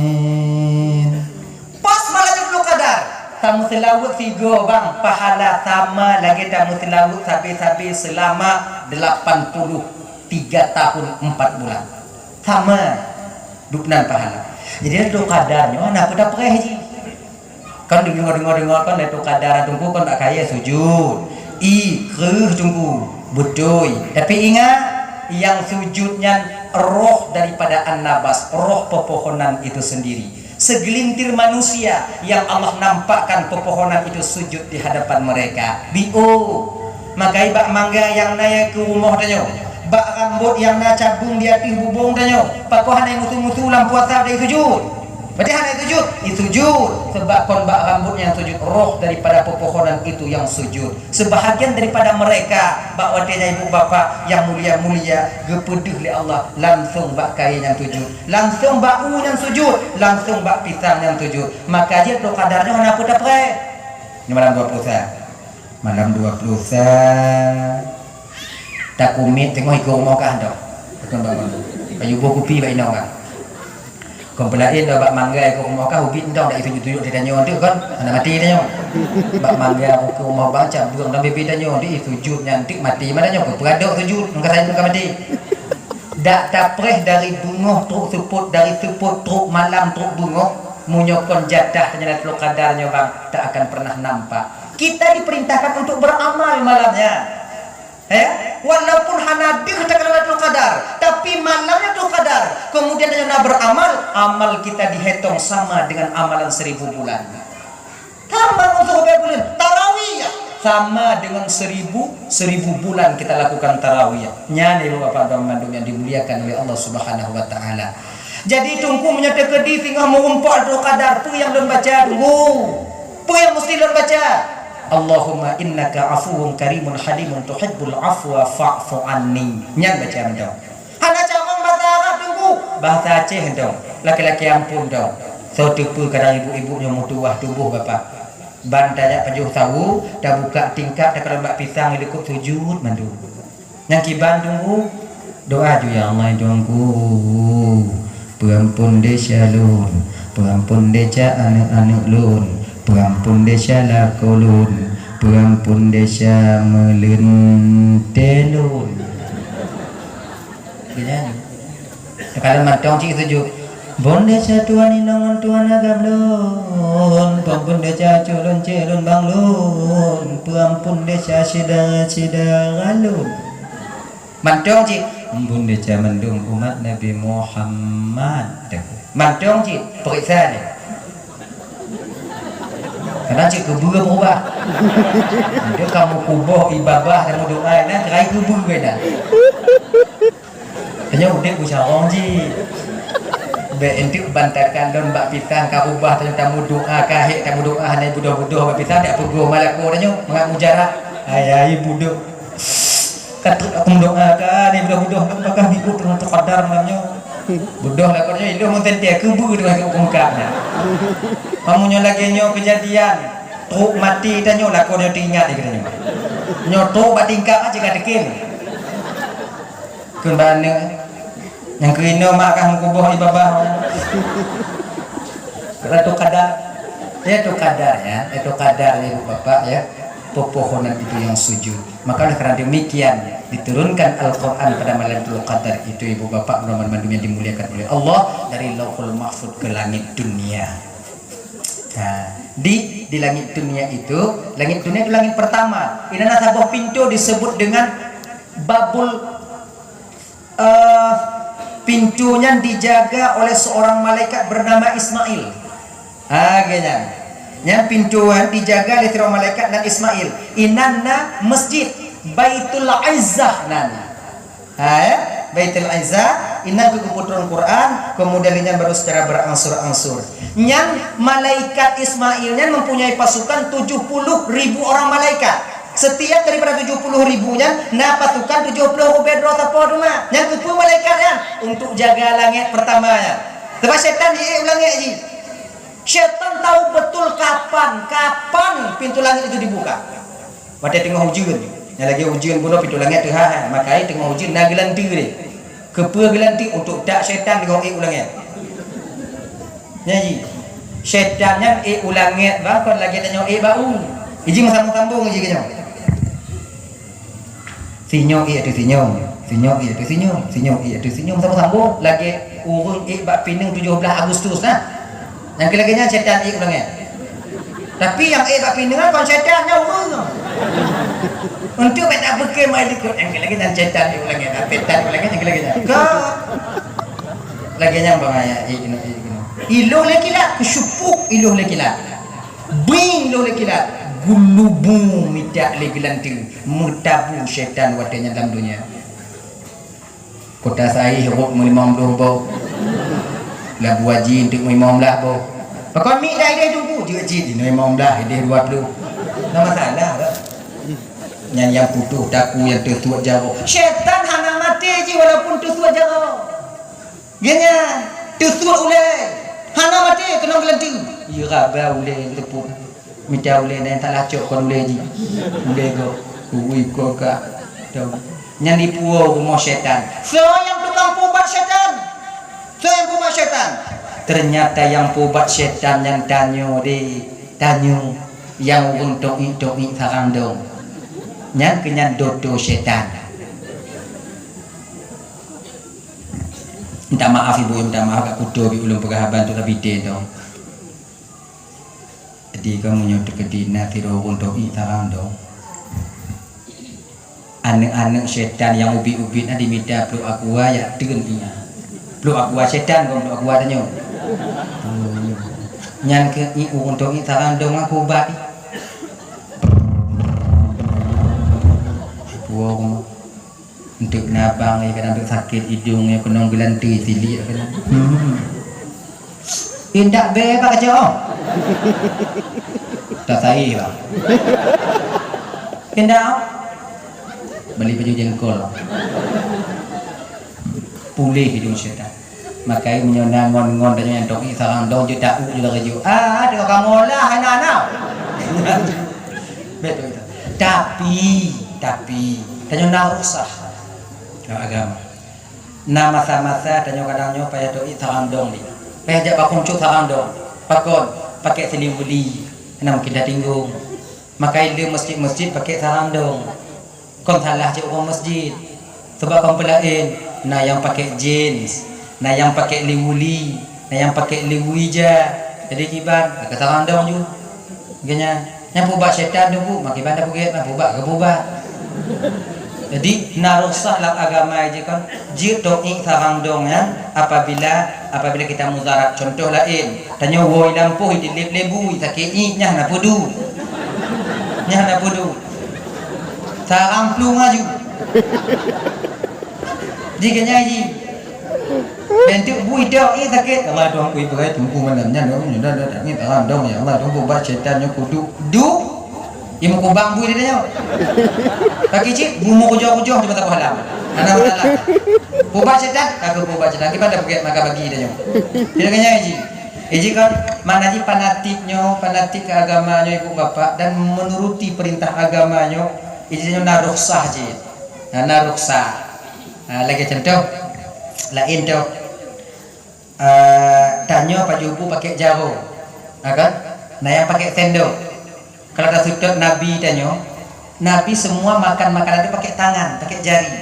Pas malam Lailatul Qadar, tameuseulaweuet sigo bang, pahala sama lagée tameuseulaweuet sabe-sabe seulama delapan puluh tiga tahun empat bulan. Sama dubnan pahala. Jadi Lailatul Qadar nyoe hana peue tapreh jih. Kon deungoe-deungoe-deungoe kon Lailatul Qadar, Teungku, kon bak kayée sujud. I, kreueh, Teungku. Beutôi. Tapi ingat, yang sujud nyan roh daripada an-nabas, roh pepohonan itu sendiri. Segelintir manusia yang Allah nampakkan pepohonan itu sujud di hadapan mereka. Biôh. Maka bak mangga nyang na keu rumoh tanyoe, bak rambot nyang na cabeueng di ateueh bubông tanyoe, pakon hana musu-musu lam puasa dari sujud? Berarti hana sujud, i sujud, sebab kon bak rambot nyang sujud, roh daripada pepohonan itu yang sujud. Sebahagian daripada mereka, bak watée nyan ibu bapak yang mulia-mulia, geupeudeuh lé Allah langsung bak kayée nyan sujud, langsung bak u nyan sujud, langsung bak pisang nyan sujud. Maka jih Lailatul Qadar nyoe hana peue tapreh. Nyoe malam dua puluh sa. Malam dua puluh sa, takumiet teungoh ikoh rumoh kah dah. Betul bang. Kayu boh kupi bak inong kah. Kon peulaén dah bak mangga ikoh rumoh kah, ubit entong dak i sujud-sujud di tanyoe tu kan. Hana maté tanyoe. Bak mangga ikoh rumoh bang, cabeueng lam bibé tanyoe, di sujud nyan tik maté mana nyoe, peugadok sujud, mangka saya mangka maté. Dak tapreh dari beungoh trok seupôt, dari seupôt trok malam trok beungoh, meunyoe kon jatah tanyoe Lailatul Qadar nyoe bang, tak akan pernah nampak. Kita diperintahkan untuk beramal malamnya. Eh, walaupun hana deuh takalon Lailatul Qadar, tapi malam Lailatul Qadar, kemudian tanyoe na beramal, amal kita dihitung sama dengan amalan seribu bulan. Sama untuk beubulan tarawih, sama dengan seribu, seribu bulan kita lakukan tarawih. Nyan ibu bapak dan mandum yang dimuliakan oleh Allah Subhanahu wa taala. Jadi Teungku, meunyoe teukeudi singoh meurumpok Lailatul Qadar, peue nyang lôn baca Teungku? Peue nyang meusti lôn baca? Allahumma innaka afuwun karimun halimun tuhibbul afwa fa'fu anni. Nyan baca mantong. Hana carông bahasa Arab Teungku, bahasa Aceh mantong. Laki-laki ampôn dong. Soe teupeu kadang ibu-ibu nyoe meutuwah tuboh bapak. Ban tajak pajoh sawo, tabuka tingkap, takalon bak pisang, likot sujud mandum. Nyang kiban Teungku, doa ju, "Ya Allah, Tuhanku, peuampôn desya lôn, peuampôn desya aneuk-aneuk lôn, peuampôn desya lakoe lôn, peuampôn desya meuleuntée lôn." Geutanyoe. Takalon mantong cit sujud. Ampôn desya Tuhan inong ngon Tuhan agam lôn, ampôn desya cok lôn cek lôn bang lôn, peuampôn desya syedara-syedara lôn. Mantong cit, ampôn desya mandum umat Nabi Muhammad. Mantong cit, peuriksa deh. Kadang cit keubeue beurubah. Dia kamu kuboh ibabah dan doa, nah, kerai keubeue dah. Tanyoe udeb beucarông jih. Bék enteuk bantakan lôn bak pisang ka ubah, tanyoe tameudoa, ka hék tameudoa, hana budôh-budôh bak pisang, dak peugôh malakoe tanyoe mangat mujarah. Hai, hai, budôh. Ka trok aku meudoa, ka ni budôh-budôh, apakah biôt teungoh teukodar malam nyoe? Budôh lakoe nyoe, ilôh meuteuntèe keubeue teungoh keu ungkap nyan. Meunyoe lagèe nyoe keujadian, trok maté tanyoe, lakoe nyoe teuingat di geutanyoe. Nyoe trok bak tingkap aja ka teuken. Kheun bak aneuk, nyang keuinoe mak kah meukuboh di babah. Lailatul Qadar. Lailatul Qadar, ya. Lailatul Qadar, ya, Ibu Bapak, ya. Pepohonan itu yang sujud. Maka oleh karena demikian, diturunkan Al-Quran pada malam Lailatul Qadar itu, Ibu Bapak, teman-teman yang dimuliakan oleh Allah, dari Lauhul Mahfud ke langit dunia. Nah, di di langit dunia itu, langit dunia itu langit pertama. Inan na saboh pintu disebut dengan Babul, eh, pintu nyan dijaga oleh seorang malaikat bernama Ismail. Ha, geuh nyan. Nyan pintu nyan dijaga lé sidroe malaikat nan Ismail. Inan na masjid Baitul Izzah nan. Ha, ya? Baitul Izzah, inan keu geupeuturun Quran, kemudian lé nyan baru secara berangsur-angsur. Nyan malaikat Ismail nyan mempunyai pasukan tujuh puluh ribu orang malaikat. Setiap daripada tujuh puluh ribu nyan na pasukan tujuh puluh ubé droe sapo teuma. Nyan keupeue malaikat nyan? Untuk jaga langét pertama nyan. Sebab syaitan jiék u langét jih. Syaitan tahu betul kapan, kapan pintu langit itu dibuka. Watèe teungoh ujeuen, nyang lagèe ujeuen bunoe pintu langét teuhah, maka teungoh ujeuen na geulanteue deh. Keupeue geulanteue? Untuk dak syaitan teungoh ék u langét. Nyan jih. Syaitan nyan ék u langét bah kon lagèe tanyoe ék bak u. Iji meusambong-sambong iji keunyoe. Sinyoe ék ateueh sinyoe, sinyoe ék ateueh sinyoe, sinyoe ék ateueh sinyoe, meusambong-sambong lagèe ureueng ék bak pineung tujoh blaih Agustus nah. Nyang keu lagèe nyan syaitan ék u langét. Tapi nyang ék bak pineung nyan kon syaitan, nyan ureueng. Untuk bèk tapeuke mai likot, nyang keu lagèe nyan syaitan ék u langét, syaitan ék u langét nyang keu lagèe nyan. Ka. Lagèe nyan bang ayah ék keunoe, ék keunoe. Iloh lé kilat, keusyupuk iloh lé kilat. Bing iloh lé kilat, geulubu mita lé geulanteue, meutabu syaitan watèe nyan lam donya. Kota Saih rhot meulimong ploh boh. Labu Aji enteuk meulimong blaih boh. Pakon miet dah idéh Teungku? Jeuet cit jinoe limong blaih, idéh dua ploh. Hana masalah dah. Nyan nyang putôh takue nyang teusuet jaroe. Syaitan hana maté jih walaupun teusuet jaroe. Geuh nyan teusuet ulèe. Hana maté keunong geulanteue. Iya raba ulèe teupot. Mita ulèe nyan salah cok kon ulèe jih. Ulèe gob, ui gob ka. Nyan dipuwoe rumoh syaitan. Soe nyang tukang peuubat syaitan? Soe nyang peuubat syaitan? Ternyata nyang peuubat syaitan nyan tanyoe deh, tanyoe nyang ureueng to'i-to'i sarang dong. Nyan keuh nyan doto syaitan. Minta maaf ibu, minta maaf gak kuto bi ulôn peugah haba tu tapi teh tu. Jadi kamoe nyoe teukeudi na sidroe ureueng to'i sarang dong. Aneuk-aneuk syaitan nyang ubit-ubit na dimita pluek aqua jak teun inya. Pluek aqua syaitan kon pluek aqua tanyoe. Nyan keuh ié ureueng to'i sarang dong aku ubat. Puwoe rumoh. Enteuk nabang, ya kadang enteuk sakét idong, ya keunong geulanteue silik, ya kadang. Hmm. Indak bèe bak kacau. Tak saé bang. Indak. Beli baju jengkol. Puléh idong syaitan. Makai meunyoe na ngon-ngon tanyoe nyang to'i sarang dong jeuet tauk jeuet lagèe jeuet. Ah, tengok kamoe lah hana-hana. Betul itu. Tapi, tapi tanyoe na rukhsah dalam agama. Na masa-masa tanyoe kadang nyoe payah to'i sarang dong ni. Payah jak bakong cut sarang dong. Pakon? Pakai siliwuli. Hana mungkin tatinggong. Makai le masjid-masjid pakai sarang dong. Kon salah cit uroe masjid. Sabab kon peulaén, na nyang pakék jeans, na nyang pakék liwuli, na nyang pakék liwu ija. Jadi kiban, ka sarang dong ju. Geuh nyan, nyang peuubat syaitan tu, Bu, makiban dah peugét, nyang peuubat ka peuubat. Jadi, na rukhsah lam agama jih kon, jeuet to'i sarang dong nyan apabila, apabila kita mudarat. Contoh laén, tanyoe woe lampôh jilép lé bu, sakét ié, nyan na peudu. Nyan na peudu. Sarang plueng laju. Jih keu nyang jih. Bentuk bui dok ni sakét. Allah Tuhan kui peugah Teungku malam nyan dong nyoe dah dah ngieng tarang dong ya Allah Teungku ubat syaitan nyoe kudu du. Ié meukubang bui dia nyoe. Bagi cit bumoe kujoh-kujoh di mata pahala. Hana masalah. Ubat syaitan, aku ubat syaitan. Kiban dah peugét maka bagi dia nyoe. Dia keu nyang jih. Eh, jih kan, mana jih fanatik nyoe, fanatik keu agama nyoe ibu bapak dan menuruti perintah agama nyoe, eh, jih nyoe na rukhsah jih. Na, na rukhsah. Ha, lagèe contoh, laén tu, eh, tanyoe pajoh bu pakék jaroe. Ha kan? Na nyang pakék sendok. Kalau taseutôt Nabi tanyoe, Nabi semua makan makanan tu pakék tangan, pakék jari.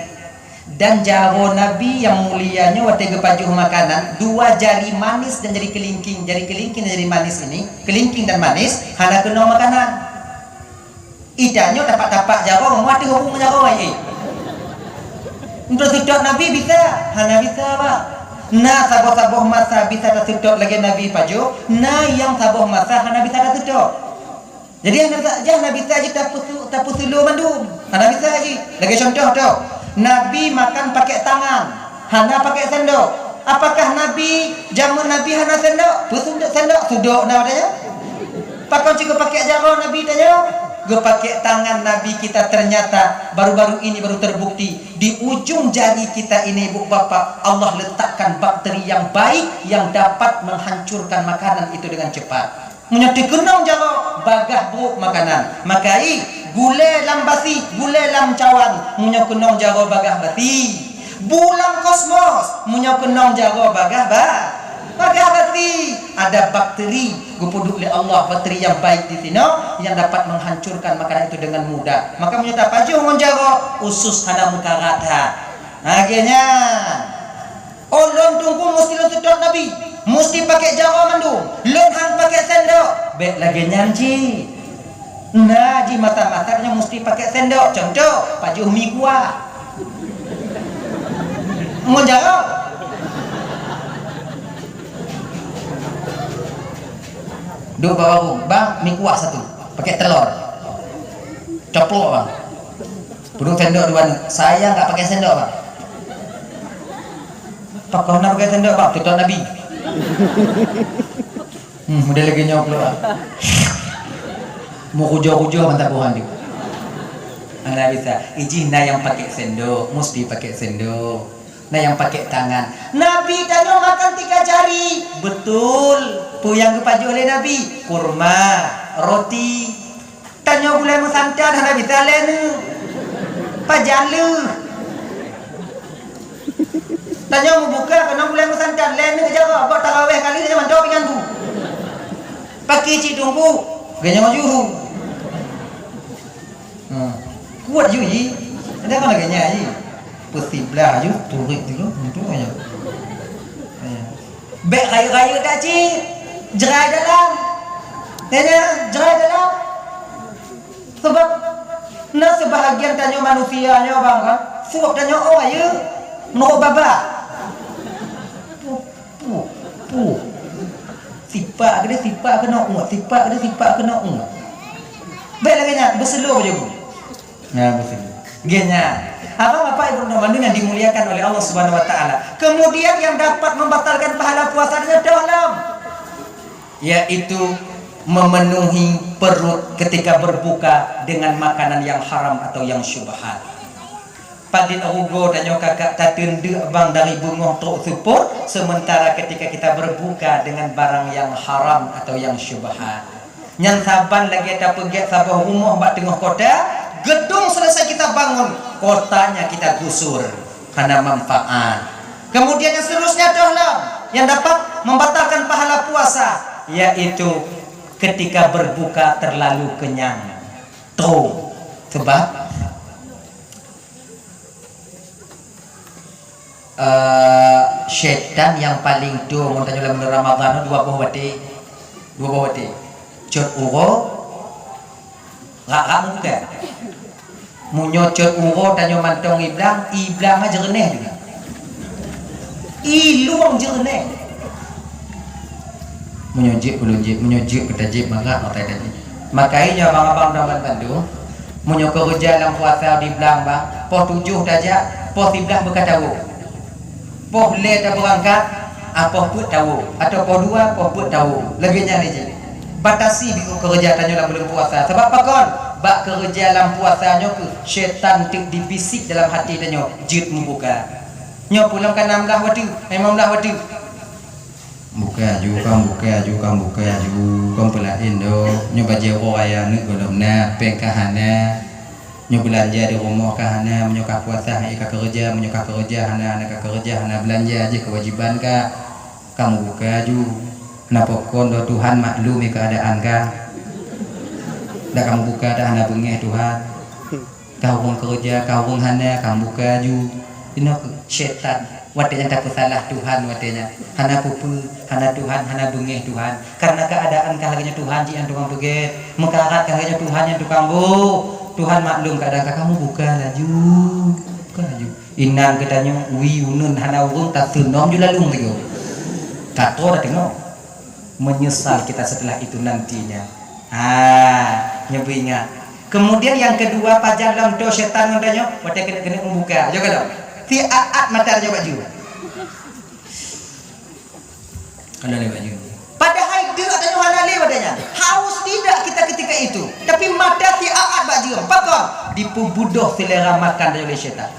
Dan jaroe Nabi nyang mulia nyoe watée geupajoh makanan, dua jari manis dan jari kelingking, jari kelingking dan jari manis ini, kelingking dan manis, hana keunong makanan. Ita nyoe tapak-tapak jaroe, meunyoe ateueh ureuëng jaroe, eh. Untuk seutôt Nabi bisa? Hana bisa, Bang. Na saboh-saboh masa bisa taseutôt lagée Nabi pajoh, na nyang saboh masa hana bisa taseutôt. Jadi hana bisa, jah hana bisa jih tapeusu-, tapeuseulô mandum. Hana bisa jih. Lagée contoh tu, Nabi makan pakai tangan, hana pakai sendok. Apakah Nabi, jameun Nabi hana sendok? Peue sendok, sendok sudok na padahai. Pakon cit geupakék jaroe Nabi tanyoe? Geupakék tangan Nabi kita, ternyata baru-baru ini baru terbukti. Di ujung jari kita ini, Ibu Bapak, Allah letakkan bakteri yang baik yang dapat menghancurkan makanan itu dengan cepat. Meunyoe teukeunong jaroe, bagah brok makanan. Maka i, gulée lam basi, gulée lam cawan, meunyoe keunong jaroe bagah basi. Bu lam kosmos, meunyoe keunong jaroe bagah ba-, bagah basi. Ada bakteri geupeuduek lé Allah, bakteri nyang baik di sinoe nyang dapat menghancurkan makanan itu dengan mudah. Maka meunyoe tapajoh ngon jaroe, usus hana meukarat that. Lagée nyan. Oh, lôn Teungku musti lôn seutôt Nabi, musti pakék jaroe mandum, lôn han pakék sendok. Bék lagée nyan cit. Na jih masa-masa nyoe musti pakék sendok. Contoh, pajoh mi kuah. Ngon jaroe. Duek bak warong, "Bang, mi kuah satu, pakék telor." Coplok, Bang. Peuduek sendok dua ni. "Saya nggak pakai sendok, Bang." "Pakon hana pakai sendok, Bang?" "Seutôt Nabi." Hmm, model lagée nyoe pula. Meukujoh-kujoh mantap buhan tu. Hana bisa. Ijih na nyang pakai sendok, musti pakai sendok. Na nyang pakai tangan. Nabi tanyoe makan tiga jari. Betul. Peue nyang geupajoh lé Nabi? Kurma, roti. Tanyoe gulai meusantan hana bisa lé neuh. Pajan leuh. Tanyoe meubuka keunoe gulai meusantan lé neuh jaroe, bak taraweh kali nyoe mantong pingan bu. Paki cit Teungku, geunyong juhu. Hmm. Kuat ju ji. Ada kan lagée nyan ji. Peusiblah ju, turit dulu, untuk aja. Ya. Bék rayeuk-rayeuk that cit. Jrai dalam. Ya, ya, jrai dalam. Sebab na seubahagian tanyoe manusia nyoe, Bang, kan, suok tanyoe, oh, ayeue, meurok babah. Puh, puh, puh. Sipak keudeh, sipak keunoe uet, sipak keudeh, sipak keunoe uet. Bék lagée nyan, beuseulo baju. Nah, beuseulo. Lagée nyan. Abang, Bapak, Ibu, teman-teman yang dimuliakan oleh Allah Subhanahu wa Taala. Kemudian yang dapat membatalkan pahala puasa dengan dalam, yaitu memenuhi perut ketika berbuka dengan makanan yang haram atau yang syubhat. Padit rugoe tanyoe kakak tateun deuk bang dari beungoh trok seupôt, sementara ketika kita berbuka dengan barang yang haram atau yang syubhat. Nyan saban lagée tapeugét saboh rumoh bak teungoh kota, gedung selesai kita bangun, kotanya kita gusur. Hana manfaat. Kemudian yang seterusnya adalah yang dapat membatalkan pahala puasa, yaitu ketika berbuka terlalu kenyang. Tuh, sebab, eh, syaitan yang paling tuh, mun tanyoe lam Ramadan, dua boh watée. Dua boh watée. Cot uroe, rak-rak muka. Meunyoe cot uroe tanyoe mantong iblang, iblang aja reuneh juga. Ilueng jeureunéh. Meunyoe jeuet ulôn jeuet, meunyoe jeuet geuta jeuet, mangat makai tajeuet. Makajih nyoe abang-abang dan bandum, meunyoe keureuja lam puasa di blang bang, poh tujoh tajak, poh siblaih beukatawoe. Poh lhée tabeurangkat, ah, poh peuet tawoe, atawa poh dua, poh peuet tawoe. Lagée nyan jih. Batasi biôh keureuja tanyoe lam buleuen puasa. Sabab pakon? Bak keureuja lam puasa nyoe keuh syaitan teuk dibisik dalam hati tanyoe, jeuet mubuka. Nyoe peulam ka nam blah watée, limong blah watée. Buka aju, kam buka aju, kam buka aju, kam peulaén doh. Nyoe bajée uroe raya aneuk gohlom na, péng ka hana. Nyoe beulanja di rumoh ka hana, meunyoe ka puasa hai ka keureuja, meunyoe ka keureuja hana, hana ka keureuja hana beulanja jih keuwajiban ka. Kam buka aju. Na pakon doh Tuhan maklum keadaan ka. Dak kam buka dak hana beungéh Tuhan. Ka ureuëng keureuja, ka ureuëng hana, kam buka aju. Inoe kheueh syaitan, watée nyan tapeusalah Tuhan, watée nyan hana peue-peue, hana Tuhan, hana beungéh Tuhan. Karena keadaan ka lagée nyoe Tuhan jih nyang tukang peugét, meukarat ka lagée nyoe Tuhan nyang tukang boh. Tuhan maklum keadaan ka, kamu buka laju, buka laju. Inan geutanyoe wie uneun hana ureuëng taseunom ju lalong tigo. Ka troh tateungoh. Menyesal kita setelah itu nantinya. Ha, nyoe beuingat. Kemudian yang kedua, pajan lom toe syaitan ngon tanyoe, watée keuneuk-keuneuk meubuka. Jaga lom. Siat-at mata tanyoe bak ju. Hana lé bak ju. Padahai deuk tanyoe hana lé watée nyan. Haus tidak kita ketika itu. Tapi mata siat-at bak ju. Pakon? Dipeubudoh selera makan tanyoe lé syaitan.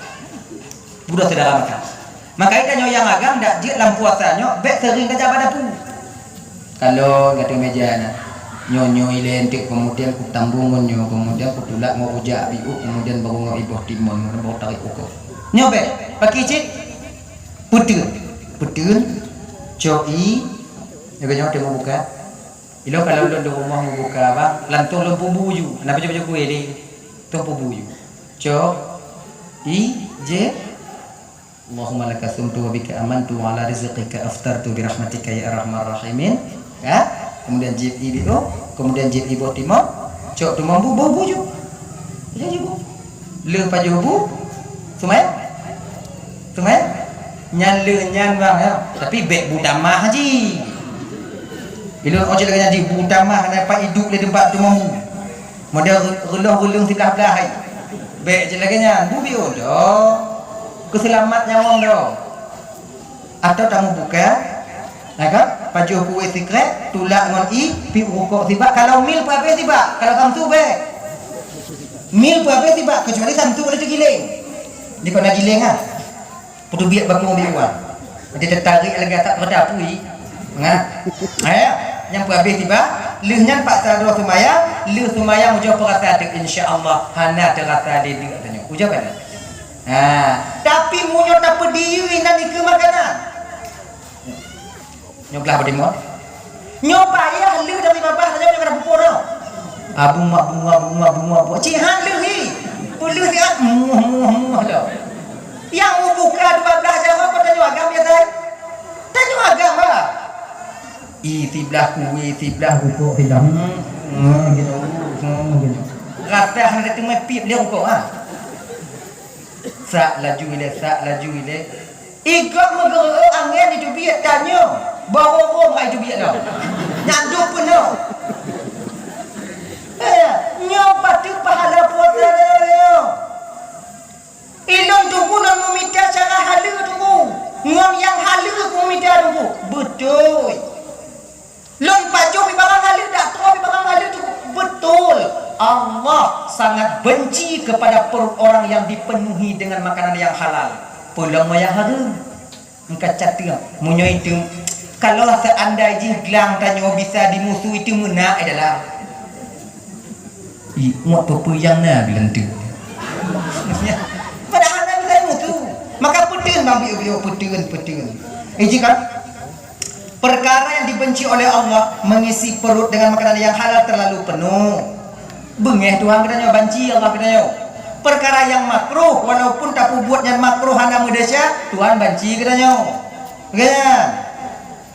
Budoh selera makan. Maka tanyoe nyang agam dak jeuet lam puasa nyoe, bék seuring tajak bak dapu. Kalon ateueh meja na. Nyoe-nyoe ilée enteuk, kemudian kutambong ngon nyoe, kemudian kutulak ngon rujak biôk, kemudian baru ngon iboh timon, kemudian baru tarék ukoe. Nyoe bék, pakri cit. Peuteun. Peuteun. Cok ie. Nyoe nyoe teuh meubuka. Ilôn kalau lôn di rumoh meubuka bang, langsung lôn pubu ju. Hana pajoh-pajoh kueh lé. Tong pubu ju. Cok. Ie, jép. Allahumma laka sumtu wa bika amantu wa ala rizqika aftartu bi rahmatika ya arhamar rahimin. Ya. Kemudian jép ie biôk, kemudian jép iboh timon, cok timon bu, bu, bu ju. Jadi bu. Lheueh pajoh bu, seumayang. Seumayang. Nyan lheueh nyan bang ya. Tapi bék bu tamah ji. Ilôn ojek lagée nyan ji bu tamah na pat iduek lé teumpat timon bu. Model reuloh-reuloh siblah-blah hai. Bék jeuet lagée nyan, bu biôh doh. Keuseulamat nyawöng doh. Atawa tameubuka, na kan? Pajoh kueh sikrek, tulak ngon ie, piep rukok sibak. Kalau mil peuhabéh sibak, kalau samsu bék. Mil peuhabéh sibak, keucuali samsu boleh teugiléng. Di kona giléng ha. Peuteubiet bakong di luwa. Jadi teutarek lagée atak peurata apui. Nah. Eh, nyang peuhabéh tiba, lheueh nyan paksa droe seumayang, lheueh seumayang ujoe peurasa teuk, insya Allah hana teurasa lé deuk tanyoe. Ujoe ka na. Ha, tapi meunyoe tapeudiyeu inan dikeue makanan. Nyoe glah beutimon. Nyoe payah lheueh dari babah saja nyoe kada pupur nyoe. Abu mabu mabu mabu mabu. Cit han lheueh hi. Peulheueh siat muah muah muah dah. Nyang meubuka dua belah jaroe apa tanyoe agam ya sai? Tanyoe agam bah. I siblah kueh siblah rukok siblah. Hmm, hmm, gitu. Hmm, gitu. Rasa hana teumé pip lé rukok ha. Sak laju ilée, sak laju ilée. Igob meugeureu angén iteubiet tanyoe, baro rhom hai iteubiet nyoe. Nyan dum peunoh. Eh, nyoe pateue pahala puasa nyoe. Ilôn teungku lôn meumita cara haleue teungku. Ngon nyang haleue kumita teungku. Beutôi. Lôn pajoh pi barang haleue, dak troh pi barang haleue tu beutôi. Allah sangat benci kepada perut orang yang dipenuhi dengan makanan yang halal. Peulom wayah hareuem. Engka cateung, meunyoe itu, kalau seandai jih glang tanyoe bisa dimusu itu meunak adalah. Ih, muat peue-peue nyang na bilang tu. Padahal na bilang musu. Maka peuteun bang biu-biu, peuteun, peuteun. Iji kan? Perkara yang dibenci oleh Allah, mengisi perut dengan makanan yang halal terlalu penuh. Beungéh Tuhan geutanyoe, banci Allah geutanyoe. Perkara yang makruh, walaupun tapeubuet nyan makruh hana meudesya, Tuhan banci geutanyoe. Kan?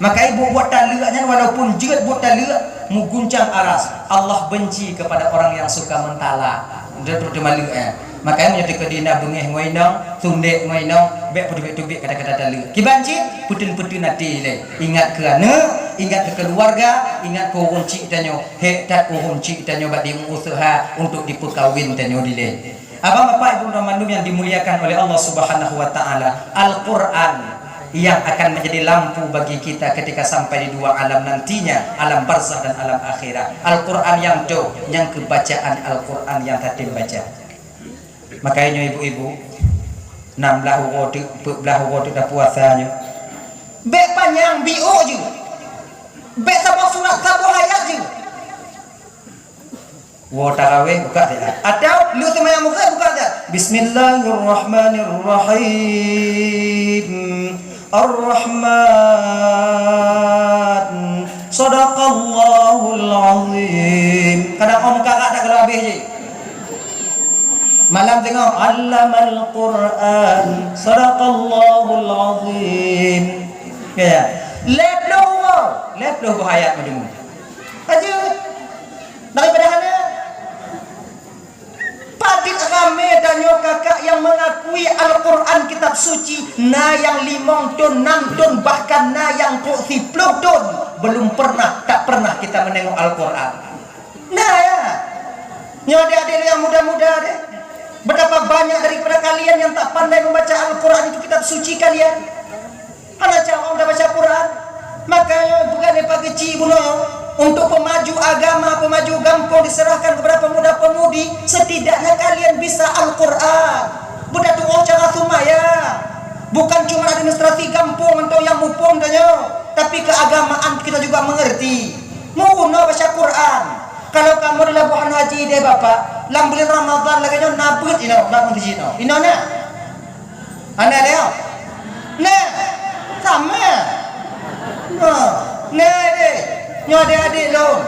Maka buet-buet taleuek nyan walaupun jeuet buet taleuek meuguncang aras. Allah benci kepada orang yang suka mentalak. Dia terus maleuek eh. Maka meunyoe teukeudi na beungéh ngon inong, sundek ngon inong, bék peuteubiet-teubiet kata-kata taleuek. Kiban cit, peuteun-peuteun até lé. Ingat keu aneuk, ingat keu keuluwarga, ingat keu ureueng chik tanyoe. Hék that ureueng chik tanyoe bak diusaha untuk dipeukawen tanyoe dilée. Abang, Bapak, Ibu, dan mandum yang dimuliakan oleh Allah Subhanahu wa Ta'ala, Al-Quran yang akan menjadi lampu bagi kita ketika sampai di dua alam nantinya, alam barzakh dan alam akhirat. Al-Quran nyang toh, nyang keu bacaan Al-Quran nyang tatem baca. Makanya nyoe ibu-ibu, nam blah uroe teuk, peuet blah uroe teuk tapuasa nyoe. Bék panyang, biôk ju. Bék saboh surat, saboh ayat ju. Woe taraweh buka saja. Atau lu seumayang Maghrib buka saja. Bismillahirrahmanirrahim. Ar-Rahman. Sadaqallahul Azim. Kadang om kakak tak kalau habis je. Malam teungoh, "Allamal Qur'an, sadaqallahul azim." Ya. Lhèe ploh uroe, lhèe ploh boh ayat meudeungoe. Aja. Daripada hana. Padit ramé tanyoe kakak nyang mengakui Al-Qur'an Kitab Suci, na nyang limong thon, nam thon, bahkan na nyang trok siploh thon, belum pernah, tak pernah kita menengok Al-Qur'an. Nah, ya. Nyoe adik-adik yang muda-muda deh. Betapa banyak daripada kalian yang tak pandai membaca Al-Quran itu kitab suci kalian. Hana carông tabaca Quran. Makanya bukan lepas kecil bunoe untuk pemaju agama, pemaju gampông diserahkan kepada pemuda-pemudi, setidaknya kalian bisa Al-Quran. Budak tuoh cara sumaya. Bukan cuma administrasi gampông atau yang muphom tanyoe, tapi keagamaan kita juga mengerti. Meurunoe baca Quran. Kalau kamoe di Labuhan Haji deh Bapak, lam buleuen Ramadhan lagèe nyoe na beuet inoe bak meuseujid nyoe. Inoe na? Hana lé nyoe? Na. Sama. Ha. Na deh. Nyoe adék-adék lôn.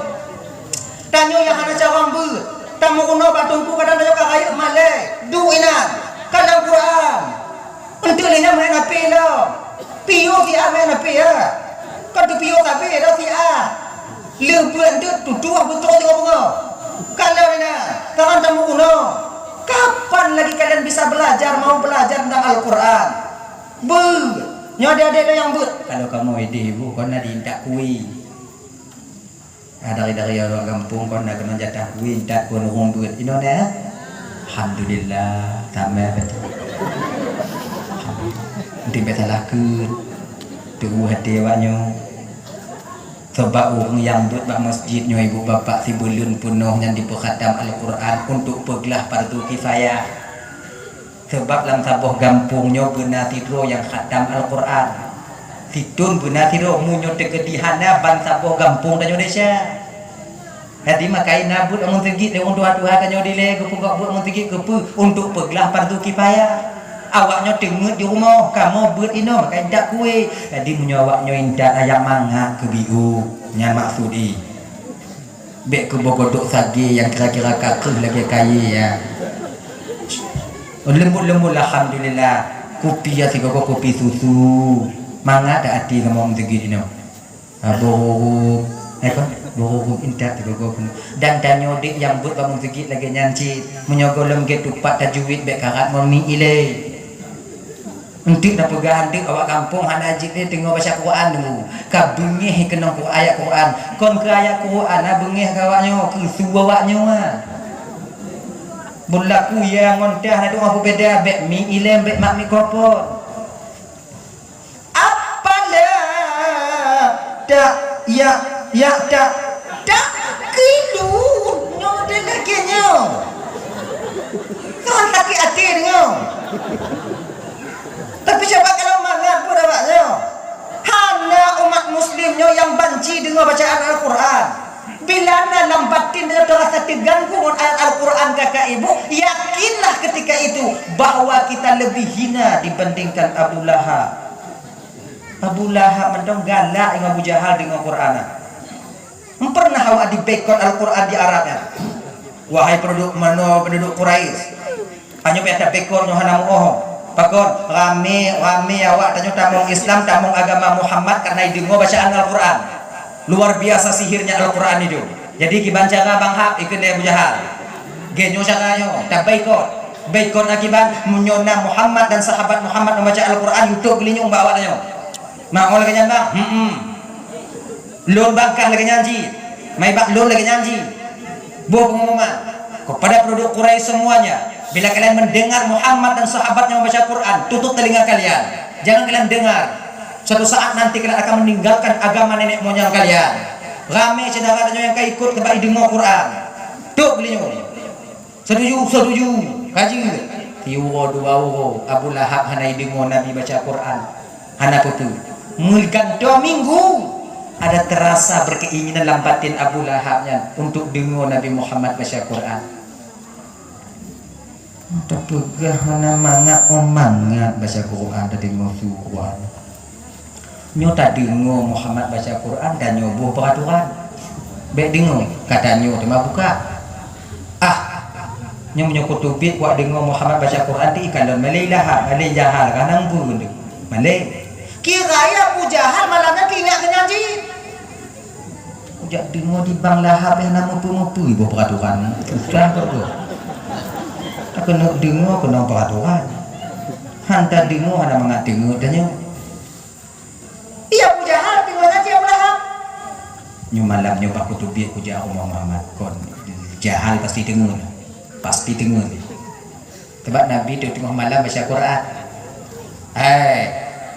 Tanyoe nyang hana carông beuet. Tameurunoe bak teungku kadang tanyoe ka rayeuk malèe. Duek inan. Kadang Quran. Enteuk lé nyan meunan api lom. Piôh siat meunan api, ya. Kon teupiôh sabe dah siat. Lheueh beuet enteuk tutoe beutrok tiga bunga. Kalau nyan, tangan tameurunoe. Kapan lagi kalian bisa belajar, mau belajar tentang Al-Quran? Beuet. Nyoe adék-adék nyang beuet. Kalau kamoe idéh ibu, kon na diintat kui. Ah, dari-dari ureueng gampông kon na keunoe jatah kui, intat kon ureueng beuet. Inoe na? Alhamdulillah, tamah beutôi. Mungkin bèk salah kheun. Teu'oh até awak nyoe. Sabab ureueng nyang beuet bak masjid nyoe, ibu bapak, sibuleuen peunoh nyan jipeuhatam Al-Quran untuk peuglah fardu kifayah. Sabab lam saboh gampông nyoe beuna sidroe nyang khatam Al-Quran. Sithon beuna sidroe, meunyoe teukeudi hana, ban saboh gampông tanyoe desya. Jadi, makajih na beuet lam meuseujid lé ureueng tuha-tuha tanyoe dilèe geupeugöt beuet meuseujid keupeue? Untuk peuglah fardu kifayah. Awak nyoe teungeut di rumoh, kamoe beuet inoe, makajih intat kue. Jadi, meunyoe awak nyoe intat, ayam mangat keu biôh. Nyan maksud jih. Bèk keu boh godok sagé nyang kira-kira ka kreueh lagèe kayèe, ya. Leumbot-leumbot, alhamdulillah. Kupi ya sigoe-goe kupi susu. Mangat dak até kamoe meuseujid inoe. Ah, boh rurup. Eh, kon? Boh rurup intat sigoe-goe pun. Dan tanyoe dek nyang beuet bak meuseujid lagèe nyan cit. Meunyoe gohlom gèt tupat tajwid bèk karat ngon mi ilèe. Enteuk tapeugah, enteuk awak gampông hana jeuet lé teungoh baca Quran dulu. Ka beungèh keunong Qur-, ayat Quran. Kon keu ayat Quran, na beungèh keu awak nyoe, keu su awak nyoe, ah. Beulaku ya ngon tah na dua peubeda, bèk mi ilèe, bèk mak mikrofon. Apala tak, ya, ya, tak, tak kilu. Nyoe deh lagèe nyoe. Kan sakét até deungoe. Tapi cuba kalau mangat pun awak nyoe. Hana umat muslim nyoe nyang banci deungoe bacaan Al-Quran. Bila na lam batin nyoe teurasa teuganggu ngon ayat Al-Quran kakak ibu, yakinlah ketika itu bahwa kita lebih hina dibandingkan Abu Lahab. Abu Lahab mantong galak ngon Abu Jahal deungoe Quran. Pernah awak diboikot Al-Quran di Arab nyan? Wahai penduduk manoe, penduduk Quraisy, tanyoe payah taboikot nyoe hana meuoh. Pakon? Ramé, ramé awak tanyoe tamong Islam, tamong agama Muhammad karena ideungoe bacaan Al-Quran. Luar biasa sihirnya Al-Quran itu. Jadi kiban cara Bang Hab ikheun lé Abu Jahal. Geuh nyoe cara nyoe, taboikot. Boikot akiban meunyoe na Muhammad dan sahabat Muhammad membaca Al-Quran, YouTube geulinyueng bak awak tanyoe. Meu'oh lagèe nyan, Bang? Hmm. Lôn bangkah lagèe nyan jih. Maibak lôn lagèe nyan jih. Boh pengumuman kepada penduduk Quraisy semuanya, bila kalian mendengar Muhammad dan sahabatnya membaca Quran, tutup telinga kalian. Jangan kalian dengar. Suatu saat nanti kalian akan meninggalkan agama nenek moyang kalian. Ramé syedara tanyoe nyang ka ikot keubai deungoe Quran. Tok geulinyueng. Setuju, setuju. Kaji. Siuroe dua uroe, Abu Lahab hana ideungoe Nabi baca Quran. Hana peue-peue. Meugantoe minggu, ada terasa berkeinginan lam batin Abu Lahab nyan untuk deungoe Nabi Muhammad baca Quran. Tapeugah hana mangat, oh mangat baca Quran, tadeungoe su Quran. Nyoe tadeungoe Muhammad baca Quran, tanyoe boh peuraturan. Bèk deungoe, ka tanyoe teuma buka. Ah, Nyoe meunyoe kuteubiet kuat deungoe Muhammad baca Quran, ti ikalon malée Lahab, malée Jahal, ka na peue tu. Malée. Kira ya Abu Jahal malam nyan keuingat keu nyan cit. Kujak deungoe di Bang Lahab hana meupeu-meupeu iboh peraturan. Susah beutôi. Takeuneuk deungoe keunong peraturan. Han tadeungoe hana mangat teungeut tanyoe. Iya Abu Jahal teungoe ngaji Abu Lahab. Nyoe malam nyoe bak kuteubiet kujak rumoh Muhammad kon. Jahal pasti teungeut. Pasti teungeut. Sebab Nabi tu teungoh malam baca Quran. Hai.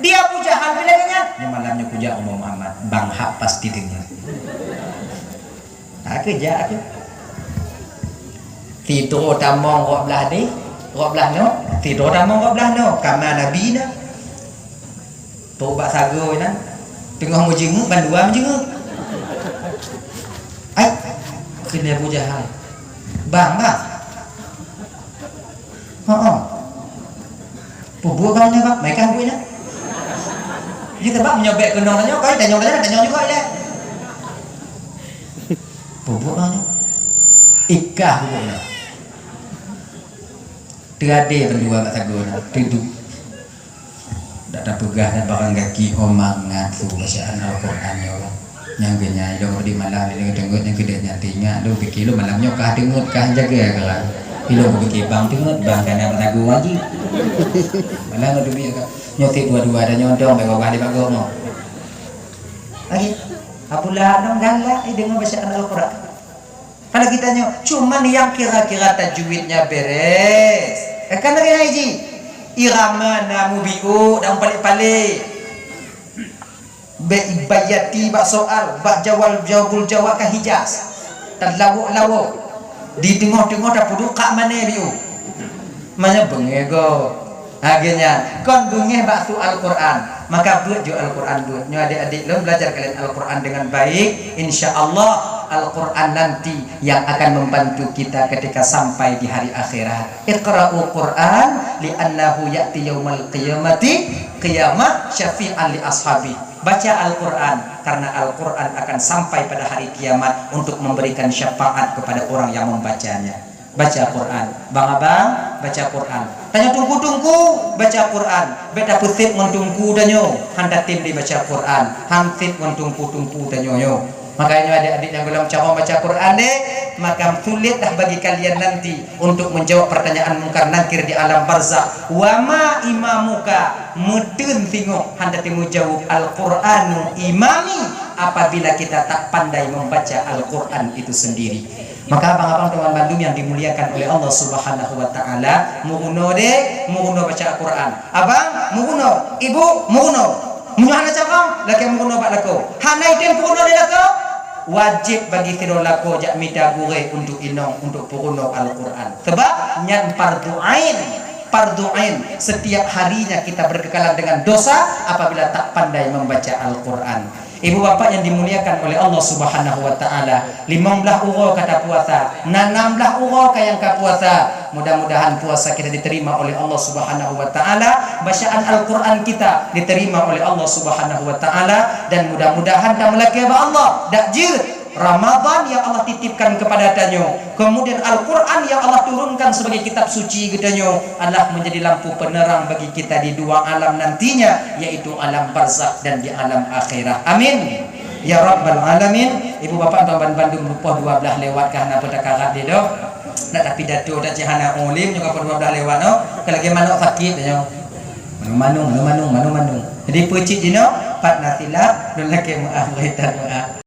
Di Abu Jahal bila nyan. Nyoe malam nyoe kujak rumoh Muhammad. Bang Hab pasti teungeut. Ha, keujak tu. Sidroe tamong rot blah ni, rot blah nyoe, sidroe tamong rot blah nyoe. Kama Nabi na. Trok bak sagoe nyan, teungoh meujeungeuk, bandua meujeungeuk. Ai, kheun lé Abu Jahal, "Bang, bang." "Heeh." "Peubuet bang nyoe, bang?" "Meuikah buet nyan." Nyoe teubak meunyoe bèk keunong tanyoe, kai tanyong, tanyong, tanyong juga ilèe. "Peubuet bang nyoe?" "Ikah peubuet nyoe." Teuadé bandua bak sagoe nyan, teuduek. Dak tapeugah nyan barang gaki ho mangat su bacaan Al-Quran nyoe. Nyang keu nyan ilôn di malam ilôn teungeut nyang keu nyan teuingat lôn pike lôn malam nyoe kah teungeut kah jaga kah. Ilôn pike bang teungeut bang kana bak sagoe ngaji. Malam nyoe teubiet ka. Nyoe tiep dua-dua dah nyoe dong bak gobah di bak gob nyoe. Lagi. Abu Lahab dong galak, eh, deungoe bacaan Al-Quran. Kalau kita nyoe, cuman yang kira-kira tajwidnya beres. Eh, kan lagèe nyan ji. Irama na mubiu, dak meupalék-palék. Bèk ibayati bak soal, bak jawab, jawabul jawab ka Hijaz. Talawok-lawok. Di teungoh-teungoh tapeuduek kak mané biu. Manyang beungéh gob. Lagèe nyan, kon beungéh bak su Al-Quran. Maka beuet ju Al-Quran beuet. Nyoe adik-adik lôn belajar kalian Al-Quran dengan baik. Insya Allah, Al-Quran nanti yang akan membantu kita ketika sampai di hari akhirat. Iqra'ul Quran li'annahu ya'ti yaumal qiyamati qiyamah syafi'an li ashabi. Baca Al-Quran, karena Al-Quran akan sampai pada hari kiamat untuk memberikan syafaat kepada orang yang membacanya. Baca Quran. Bang abang, baca Quran. Tanyoe teungku-teungku, baca Quran. Bèk tapeusép ngon teungku tanyoe, han tatem lé baca Quran. Han sép ngon teungku-teungku tanyoe nyoe. Makanya adik-adik nyang golom carông baca Quran deh, maka sulit dah bagi kalian nanti untuk menjawab pertanyaan Mungkar Nakir di alam barzakh. Wa ma imamuka, meuteun singoh han tatem meujaweueb, Al-Quranu imami, apabila kita tak pandai membaca Al-Quran itu sendiri. Maka abang-abang teman bandum yang dimuliakan oleh Allah Subhanahu wa Ta'ala, meurunoe deh, meurunoe baca Al-Quran. Abang, meurunoe. Ibu, meurunoe. Meunyoe hana carông, lakèe meurunoe bak lakoe. Hana idin peurunoe lé lakoe, wajéb bagi sidroe lakoe jak mita gurèe untuk inong untuk peurunoe Al-Quran. Sebab nyan fardu ain. Fardu ain. Setiap harinya kita berkekalan dengan dosa apabila tak pandai membaca Al-Quran. Ibu bapak yang dimuliakan oleh Allah Subhanahu wa Ta'ala, limong blaih uroe ka tapuasa, na nam blaih uroe ka nyang ka puasa. Mudah-mudahan puasa kita diterima oleh Allah Subhanahu wa Ta'ala, bacaan Al-Quran kita diterima oleh Allah Subhanahu wa Ta'ala, dan mudah-mudahan tameulakèe bak Allah, dak jeuet Ramadan yang Allah titipkan kepada tanyoe, kemudian Al-Quran yang Allah turunkan sebagai kitab suci geutanyoe adalah menjadi lampu penerang bagi kita di dua alam nantinya, yaitu alam barzakh dan di alam akhirat. Amin. Ya Rabbal Alamin. Ibu bapak tuan ban bandum, rupoh dua blaih lewat ka hana peue takarat lé doh. Nak tapidato dak cit hana ulèe nyoe ka dua blaih lewat noh. Ka lagèe manok sakét nyoe. Manung-manung, manung-manung, manung-manung. Jadi peucit jinoe, pat na silap, lôn lakèe meu'ah, beuretan meu'ah.